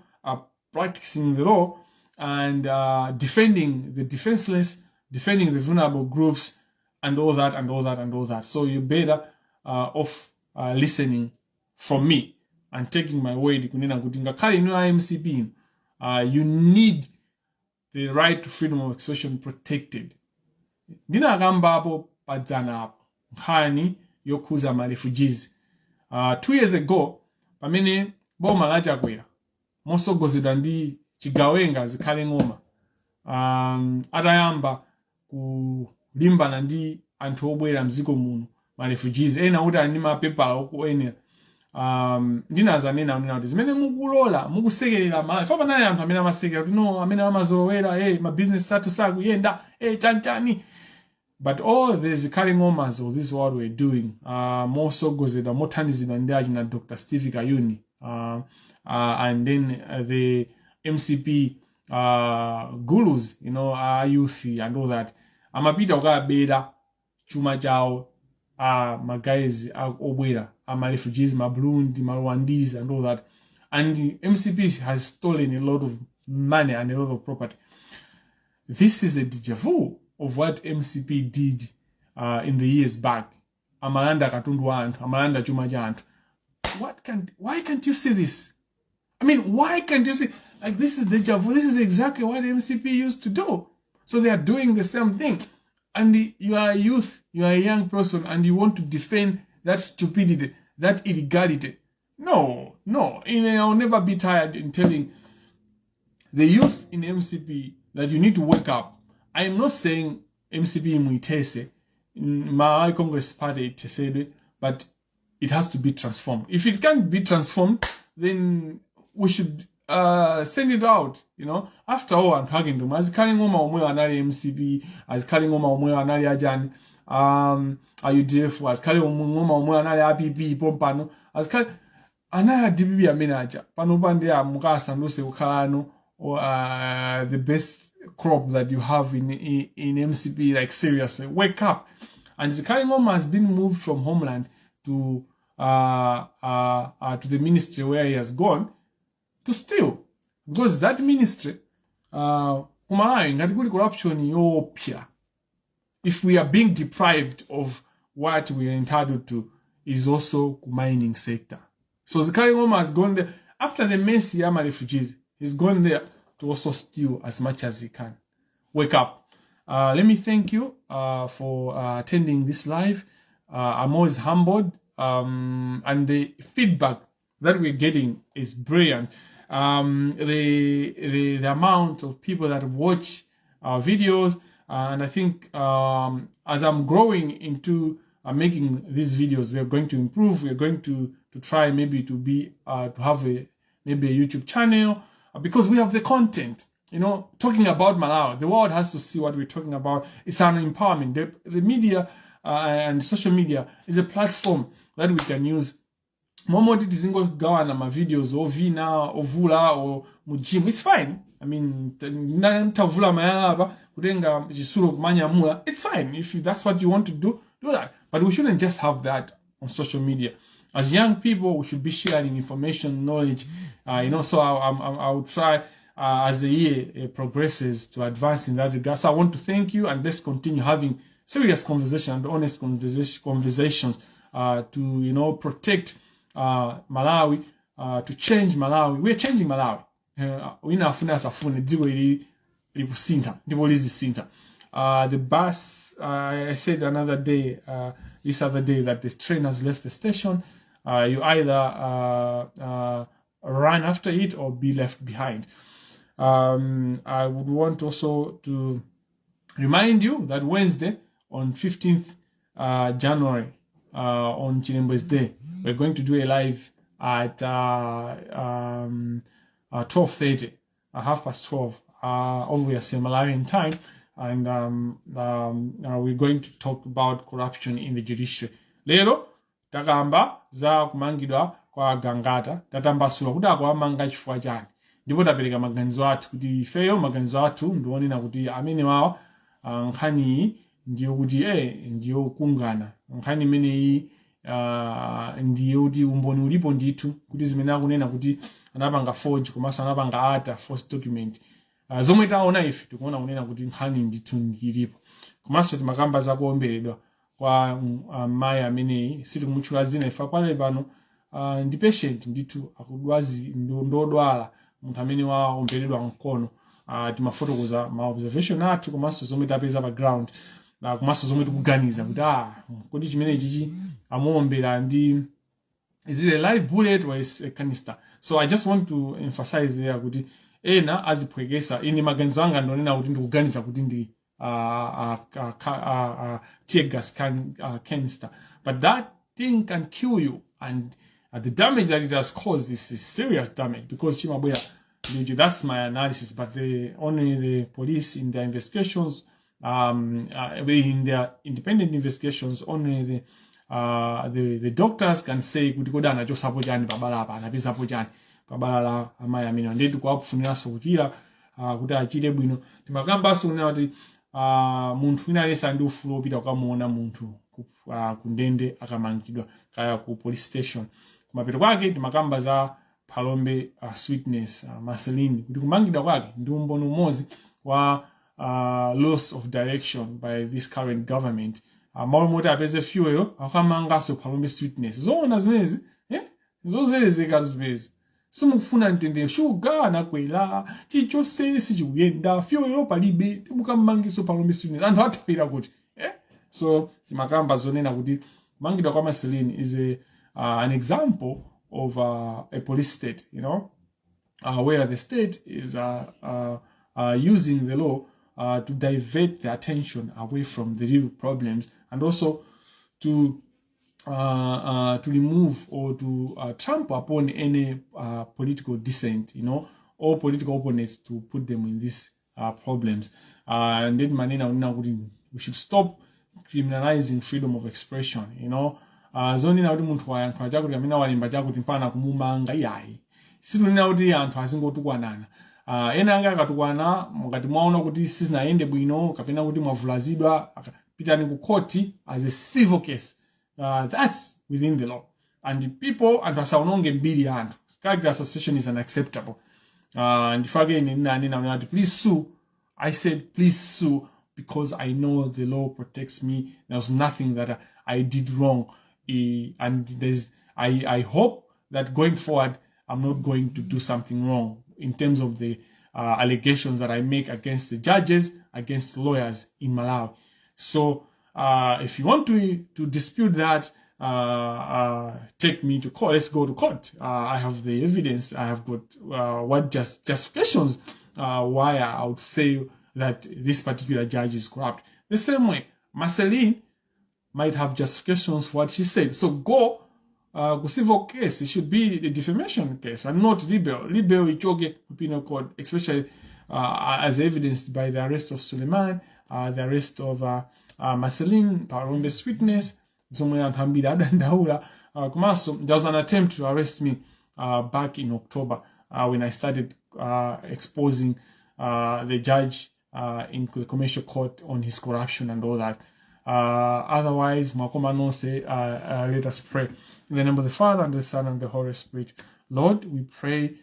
practicing the law, and defending the defenseless, defending the vulnerable groups, and all that, and all that, and all that. So you're better off listening from me and taking my word. MCP, you need the right to freedom of expression protected. Dina gambapo padzana apo nkhani yokuza ma refugees. 2 years ago pamene boma la Chakwera mosogozedwa ndi chigawenga zikhale ng'oma atayamba kulimbana ndi anthu obwera mziko muno ma refugees ena kuti ani mapepa okuyenera ndinazanena kuti zimene mukulola mukusekerera Malawi fa panali anthu amene amasekera kuti no amene amazolowera ma business athu sakuyenda chantani. But all these carrying omas of this what we're doing, more so goes the mothanizidwa ndi achina Dr. Steve Kayuni, and then the MCP gurus, you know, youth and all that. Amapita ukabeda chuma chao, my guys obwera, my refugees, my Burundi, my Rwandese and all that. And the MCP has stolen a lot of money and a lot of property. This is a deja vu of what MCP did in the years back. Amalanda katundu wantu, amalanda chuma chantu. Why can't you see this? I mean, why can't you see, like, this is deja vu, this is exactly what MCP used to do. So they are doing the same thing. And you are a youth, you are a young person, and you want to defend that stupidity, that illegality. No. I'll never be tired in telling the youth in MCP that you need to wake up. I am not saying MCP muitese, my Congress party itese, but it has to be transformed. If it can't be transformed, then we should send it out. You know, after all, I'm talking to them. As calling Oma Omwe anali MCP, as calling Oma Omwe anali Ajani, AUDF, as calling Oma Omwe anali APP, Pompano, as calling anaya DPP amenaja. Pano pande ya mukasa ndose ukalano, or the best crop that you have in MCP, like, seriously, wake up. And the Karingoma has been moved from Homeland to the ministry where he has gone to steal, because that ministry, corruption, if we are being deprived of what we are entitled to, is also mining sector. So the Karingoma has gone there after the Messi Yama refugees. He's gone there to also steal as much as he can. Wake up. Let me thank you for attending this live. I'm always humbled, and the feedback that we're getting is brilliant. The amount of people that watch our videos, and I think as I'm growing into making these videos, they're going to improve. We're going to try maybe to have maybe a YouTube channel, because we have the content, you know, talking about Malawi. The world has to see what we're talking about. It's an empowerment. The media and social media is a platform that we can use. Momodi tizingo gawana ma videos or Vina or Vula or Mujim. It's fine. I mean, tavula mayalaba kutenga jisuro kumanyamula. It's fine. If that's what you want to do that. But we shouldn't just have that on social media. As young people, we should be sharing information, knowledge, you know. So I will try as the year progresses to advance in that regard. So I want to thank you, and let's continue having serious conversation and honest conversations to, you know, protect Malawi, to change Malawi. We're changing Malawi. We now safune diwe lipusinta, dipolizi sinta. The bus, I said another day, this other day, that the train has left the station. You either run after it or be left behind. I would want also to remind you that Wednesday on 15th January, on Chilembwe's Day, we're going to do a live at 12:30, 12:30, obviously Malawian time, and we're going to talk about corruption in the judiciary. Lero takamba za kumangidwa kwa Gangata, tatambasula kuti akwamanga chifukwa chani, ndipo tapereka maganizo athu kuti ifeyo maganizo athu ndiwonena kuti amene wawa nkhani ndiyo kuti ndiyo kungana, nkhani imeneyi ndiyo kuti umboni ulipo ndithu kuti zimene akunena kuti anapanga forge komanso anapanga ata false document, zomwe taona ife tikuona kunena kuti nkhani ndithu ndilipo. Komanso timakamba za kuomberedwa kwa mayi ameneyi, sitikumutchula zina ife pale pano, ndi patient ndithu akudwazi ndodwala, munthu amene waomberedwa mkono. Timafotokoza ma observation athu komanso zomwe tapeza pa ground, komanso zomwe tikuganiza kuti kodi chimene chichi amuombera ndi is it a live bullet or is a canister. So I just want to emphasize there kuti ena aziphwekesa, ini maganizo anga ndonena kuti ndikuganiza kuti ndi tear gas canister, but that thing can kill you, and the damage that it has caused is serious damage because chimabwera. That's my analysis, but only the police in their investigations, in their independent investigations, only the doctors can say kuti koda anachosapo chani pabala apa, anapesapo chani pabala la amayi amene ndetu kuwafuniraso kuchira kuti achire bwino. Timakambanso kunena kuti munthu wina alesa ndi ufulu wopita kukamuona munthu ku ndende akamangidwa kaya ku police station. Kumapeto kwake timakamba za Palombe sweetness Marceline kuti kumangidwa kwake ndi umboni umodzi wa loss of direction by this current government. Malo moti apeze fuel akamangaso Palombe sweetness, zoona zimezi zozelezeka zimezi, simukufuna ntende sugar anakwera chichonse sichikuyenda fuel palibe, timukamangiso Palombe sweetness anthu athapira kuti so timakamba zonena kuti kumangidwa kwa Marceline is an example of a police state, where the state is using the law to divert the attention away from the real problems, and also to remove or to trample upon any political dissent, all political opponents, to put them in these problems. And then we should stop criminalizing freedom of expression, zoni na kuti munthu wayankhula chakuti amene walemba chakuti mpana kumumanga iyayi, situnena kuti anthu azingotukwanana. Ena anga akatukwana ngati mwaona kuti sizinayende bwino kapena kuti mwavulazidwa, pitani ku court as a civil case. That's within the law, and people anthu asaononge mbiri ya anthu. Character association is unacceptable. And if again nani please sue, I said please sue because I know the law protects me. There's nothing that I did wrong. And I hope that going forward, I'm not going to do something wrong in terms of the allegations that I make against the judges, against lawyers in Malawi. So if you want to dispute that, take me to court. Let's go to court. I have the evidence. I have got what justifications why I would say that this particular judge is corrupt. The same way, Marceline might have justifications for what she said. So go civil case. It should be the defamation case and not libel. Libel ichoge penal code, especially as evidenced by the arrest of Suleiman, the arrest of Marceline, Palombe sweetness, Zomwe and Hambida Dandaula. There was an attempt to arrest me back in October when I started exposing the judge in the commercial court on his corruption and all that. Otherwise, Makoma say, let us pray. In the name of the Father, and the Son, and the Holy Spirit. Lord, we pray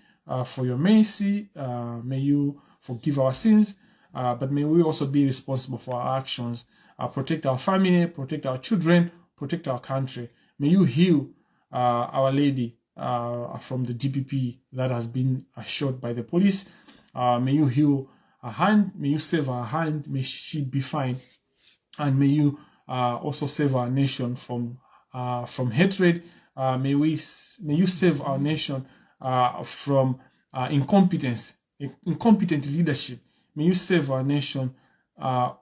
for your mercy. May you forgive our sins, but may we also be responsible for our actions. Protect our family, protect our children, protect our country. May you heal Our Lady from the DPP that has been shot by the police. May you heal her hand. May you save her hand. May she be fine. And may you also save our nation from hatred. May you save our nation from incompetence incompetent leadership. May you save our nation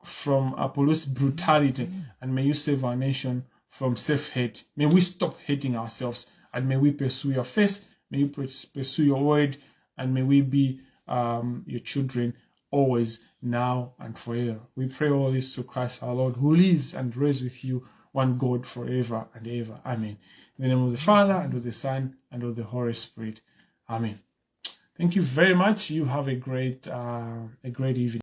from police brutality, and may you save our nation from self-hate. May we stop hating ourselves, and may we pursue your face. May you pursue your word, and may we be your children always, now, and forever. We pray all this through Christ our Lord, who lives and reigns with you, one God, forever and ever. Amen. In the name of the Father, and of the Son, and of the Holy Spirit. Amen. Thank you very much. You have a great evening.